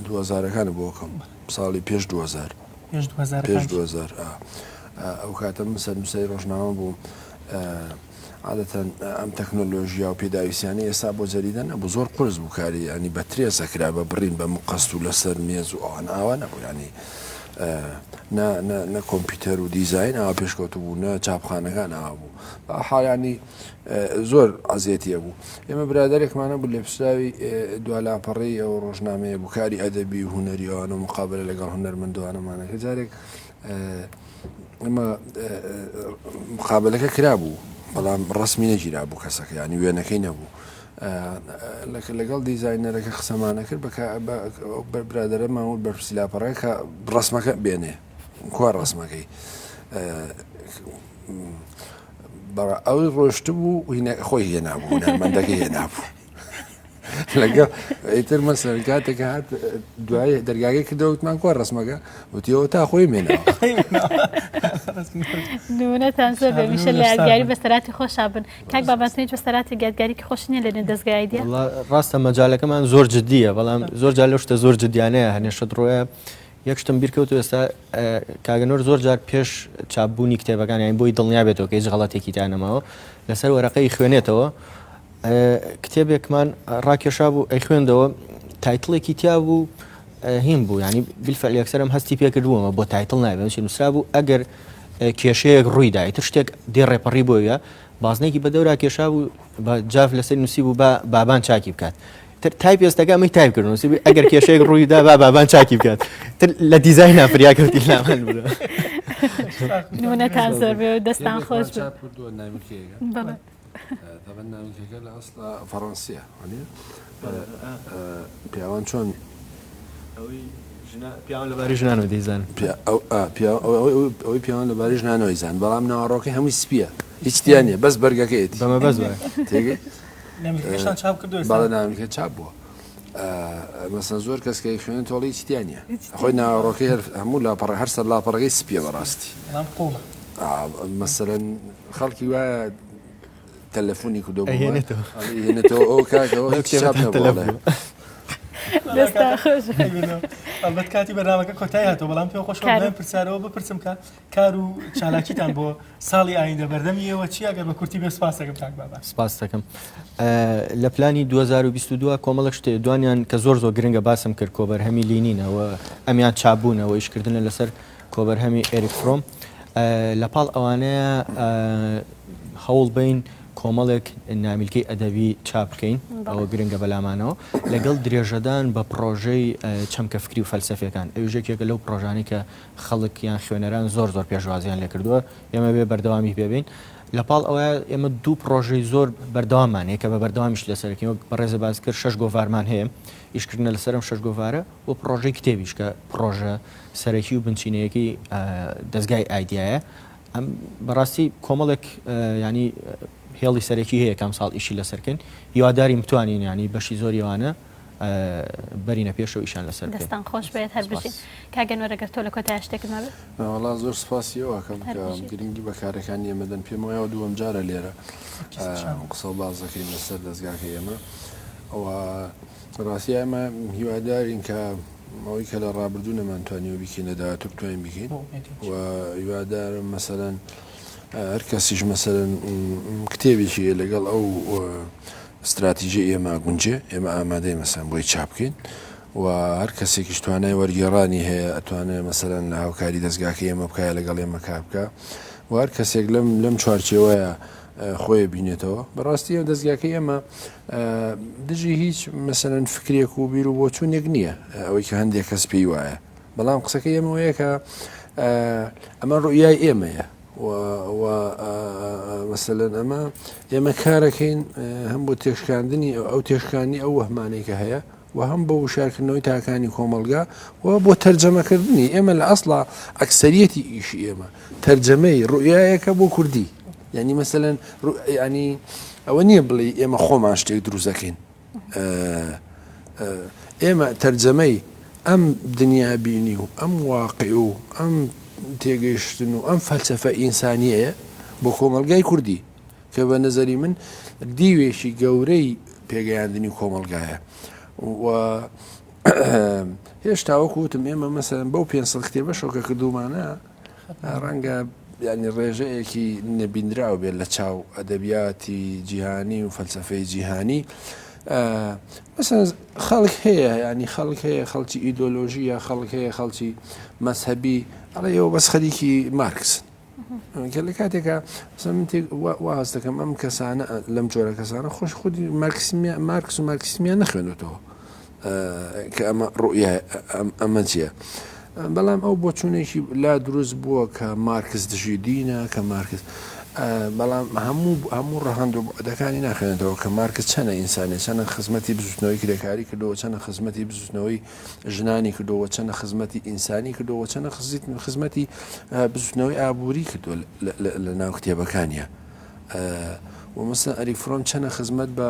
دووەزارەکان بۆ کەم ساڵی پێش 2000 پێش 2000 ئەو کاتە من سەرنووسەری ڕۆژنامە بووم عادەتەن ئەم تەکنۆلۆژیا و پێداویستیانە ئێستا بۆ جەریدە نەبوو زۆر قرس بوو کاری ینی بە ترێزەکرا بە بڕین بە مقەست و لەسەر مێز و ئەوان ئاوا نەبوو ینی نە کۆمپیوتەر و دیزین ئاوا پێشکەوتو بوو نە چاپخانەکان ئاوا بوو بە حاڵیانی زۆر عەزێتی ئەبوو. ئێمە برادەرێکمان هەبوو لێپرسراوی دوا لاپەڕەی ئەو ڕۆژنامەیە بوو، کاری ئەدەبی و هونەری ئەوانە و مقابەلە لەگەڵ هونەرمەند و ئەوانەمانە کە جارێک ئێمە مقابەلەکە کرابوو بەڵام ڕەسمی نەگیرابوو کەسەکە یانی وێنەکەی نەبوو. لەگەڵ دیزاینەرەکە قسەمانە کرد بە برادەرەمان وت بەرپرسی لاپەڕەکە کە ڕەسمەکە بێنێ کوا ڕەسمەکەی بەڵا ئەوی ڕۆشتبوو خۆی هێنابوو هونەرمەندەکەی هێنابوو لەگەڵ ئیتر مەسەر کاتێک هات دوای دەرگاکەی کردەوە وتمان کوا ڕسمەکە وتیەوە تا خۆی مێنەوە نمونەتان زۆر بێ میشە لە یادگاری بەسەراتی خۆشا بن کاک باباتنیش بەسەراتی یادگاریکی خۆش نییە لە نێو دەزگای دیە ڕاستە مەجالەکەمان زۆر جدیە بەڵام زۆر جار لەو شتە زۆر جدیانەیە هەنێ شت ڕۆیە یەک شتم بیر کەوتەوە ئێستا کاک ئەنوەر زۆر جار پێش چاپبوونی کتێبەکان یانی بۆی دڵنیا بێتەوە کە هیچ غەڵەتێکی تا نەماوە لەسەر وەرەقەی خوێنێتەوە کتێبێکمان ڕاکێشا بوو ئەی خوێندەوە title ێکی تیا بوو هین بوو ینی بالفعل یەکسەرم هەستی پێکردبوومە بۆ title نابێت چی نووسرا بوو ئەگەر کێشەیەک ڕوویدا ئیتر شتێک دێ ڕێپەڕی بۆیە بازنێکی بە دەورا کێشا بوو بە جاف لەسەر نووسی بوو بە بابان چاکی بکات تر تایپ ئێستاکە ئەمەی تایپ کردن نووسی ئەگەر کێشەیەک ڕووی دا با بابان چاکی بکات تر لە دیزاین فریا کەوتی لامان بوو نمونەتان زۆر بێ و دەستان خۆش بێ. چاپ کردووە نامیلکەیەکە بەڵێ. تەبەن نامیلکەکە لە ئەسڵا فەڕەنسیە وانیە پیاوان چۆن ئەوەی پیاوان لەبارەی ژنانەوە دەیزان ئەوەی پیاوان لەبارەی ژنانەوە دەیزان بەڵام ناوەڕۆکەی هەمووی سپیە هیچ تیا نییە بەس بەرگەکەیەتی بەمە بەس وایە تێگەی نامیلکەکەشتان چاپ کردووە ئێستا؟ بەڵێ نامیلکە چاپ بووە مەسەن زۆر کەس کە خوێنێتەوە ئەڵێ هیچ تیا نییە خۆی ناوەڕۆکەی هەر هەموو لاپەڕە هەر سەر لاپەڕەکەی سپیە بەڕاستی بەڵام قوڵە مەسەلەن خەڵکی وایە تەلەفۆنی کردو بۆ من ئەهێنێتەوە. ئەڵێ ئەهێنێتەوە ئەو کاکەوە هیچ چاپ نەبووە ئەڵێ دەستان خۆش بێ. ئەڵبەت کاتی بەرنامەکە کۆتایی هاتەوە بەڵام پێم خۆشە کار- بەم پرسیارەوە بپرسم کە کار و چالاکیتان بۆ ساڵی ئایندە بەردەمی ئێوە چییە گەر بە کورتی بێ سپاس دەکەم کاک بابان. سپاست دەکەم. لە پلانی 2022 کۆمەڵێک شت هەیە دوانیان کە زۆر زۆر گرنگە باسم کرد کۆبەرهەمی لینینە و ئەمیان چاپبوونە و ئیشکردنە لەسەر کۆبەرهەمی ئێریک فرۆم لە پاڵ ئەوانەیە هەوڵ بین کۆمەڵێک نامیلکەی ئەدەبی چاپ بکەین ئەوە گرنگە بەلامانەوە لەگەڵ درێژەدان بە پڕۆژەی چەمکە فکری و فەلسەفیەکان ئەویش یەکێکە لەو پڕۆژانەی کە خەڵک یان خوێنەران زۆر زۆر پێشوازیان لێکردووە ئێمە بێ بەردەوامی پێبین. لە پاڵ ئەوە ئێمە دوو پڕۆژەی زۆر بەردەواممان هەیە کە بە بەردەوامیش لەسەرەکەین وەک بەڕێزە باس کرد شەش گۆڤارمان هەیە ئیشکردنە لەسەر ئەم شەش گۆڤارە و پڕۆژەی کتێبیش کە پڕۆژە سەرەکی و بنچینەیەکەی دەزگای ئایدیایە ئەم بەڕاستی کۆمەڵێک ینی هێڵی سەرەکی هەیە کەم ساڵ ئیشی لەسەرکەین هیوادارین بتوانین ینی بەشی زۆری ئەوانە بەرینە پێشەوە ئیشان لەسەر بکەین. دەستان خۆش بێت هەر بژین. کاک ئەنوەر ئەگەر تۆ لە کۆتایە شتێکت مابێت. وەڵا زۆر سوپاسی ئەوە ئەکەم کە گرنگی بە کارەکانی ئێمە دەن پێم وایە دووەم جارە لێرە قسە و باس دەکەین لەسەر دەزگاکەی ئێمە و ڕاستی ئێمە هیوادارین کە ئەوەی کە لە ڕابردوو نەمانتوانیوە بیکەین لە داهاتوو بتوانین بیکەین و هیوادارم مەسەلەن هەر کەسیش مەسەلەن کتێبێکی لەگەڵ ئەو ستراتیژی ئێمە ئەگونجێ، ئێمە ئامادەین مەسەلەن بۆی چاپ بکەین و هەر کەسێکیش توانای وەرگێڕانی هەیە ئەتوانێ مەسەلەن لە هاوکاری دەزگاکەی ئێمە بکا یا لەگەڵ ئێمە کار بکا و هەر کەسێک لەم لەم چوارچێوەیە خۆی بینێتەوە بەڕاستی ئەو دەزگاکەی ئێمە دژی هیچ مەسەلەن فکرێک و بیر و بۆچوونێک نییە ئەوەی کە هەندێک کەس پێی وایە بەڵام قسەکەی ئێمە ئەوەیە کە ئەمە ڕوئیای ئێمەیە و مەسەلەن ئەمە ئێمە کارەکەین هەم بۆ تێشکاندنی ئەو تێشکانی ئەو وەهمانەی کە هەیە و هەم بۆ وشارکردنەوەی تاکانی کۆمەلگا و بۆ تەرجەمەکردنی ئێمە لە ئەسڵا ئەکسەریەتی ئیشی ئێمە تەرجەمەی ڕوئیایەکە بۆ کوردی یعنی مەسەلەن ینی ئەوە نییە بڵێ ئێمە خۆمان شتێک دروستەکەین ئێمە تەرجەمەی ئەم دنیابینی و ئەم واقع و ئەم تێگەیشتن و ئەم فەلسەفە ئینسانیەیە بۆ کۆمەڵگای کوردی کە بە نەزەری من دیوێکی گەورەی پێگەیاندنی کۆمەڵگایە و هێشتا وەکو وتم ئێمە مەسەلەن بەو 500 کتێبەشەوە کە کردومانە ڕەنگە یانی ڕێژەیەکی نەبینراو بێت لە چاو ئەدەبیاتی جیهانی و فەلسەفەی جیهانی مەسەن خەڵک هەیە ینی خەڵک هەیە خەڵکی ئیدۆلۆژیە خەڵک هەیە خەڵکی مەسهبی ئەڵێ ئێوە بەس خەریکی مارکسن کە لە کاتێکا من وا هەست دەکەم ئەم کەسانە لەم جۆرە کەسانە خۆش خودی مارکسمیان مارکس و مارکسمیان نەخوێندوتەوە کە ئەمە ڕوئیا ئەمە چییە؟ بەڵام ئەو بۆچوونێکی لا دروست بووە کە مارکس دژی دینە کە مارکس بەڵام هەموو هەموو ڕەهەند و بەعدەکانی ناخوێنێتەوە کە مارکس چەنە ئینسانە چەنە خزمەتی بزوتنەوەی کرێکاری کردەوە چەنە خزمەتی بزوتنەوەی ژنانی کردەوە چەنە خزمەتی ئینسانی کردەوە چەنە خزمەتی بزوتنەوەی ئابووری کردووە لە ناو کتێبەکانیە و مەسەلەن ئەریک فرۆم چەنە خزمەت بە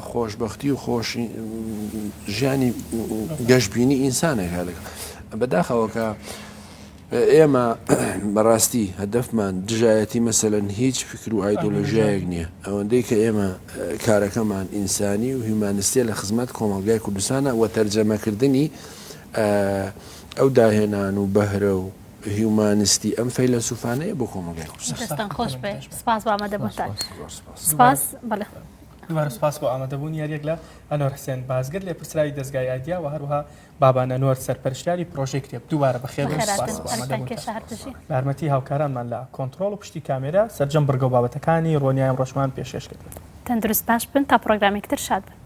خۆشبەختی و خۆش ژیانی گەشببینی ئینسانێک لەگەڵ بەداخەوە کە ئێمە بەڕاستی هەدەفمان دژایەتی مەسەلەن هیچ فکر و ئایدۆلۆژیایەک نییە ئەوەندەی کە ئێمە کارەکەمان ئینسانی و هیومانستیە لە خزمەت کۆمەڵگای کوردستانە و تەرجەمەکردنی ئەو داهێنان و بەهرە و هیومانستی ئەم فەیلەسوفانەیە بۆ کۆمەڵگای کوردستان. دەستتان خۆش بێ سپاس بۆ ئامادەبوونتان. سپاس بەڵێ. دووبارە سپاس بۆ ئامادەبوونی هەریەک لە ئەنوەر حسێن بازگر لێپرسراوی دەزگای ئایدیا و هەروەها بابان ئەنوەر سەرپەرشتیاری پرۆژەی کتێب دووبارە بەخێر بێن سپاس بۆ ئامادەبوونتان. بە یارمەتی هاوکارانمان لە کۆنتڕۆڵ و پشتی کامێرا سەرجەم بڕگە و بابەتەکانی ڕۆنیای ئەمڕۆشمان پێشکێش کردن. تەندروست باش بن تا پڕۆگرامێکی تر شاد بن.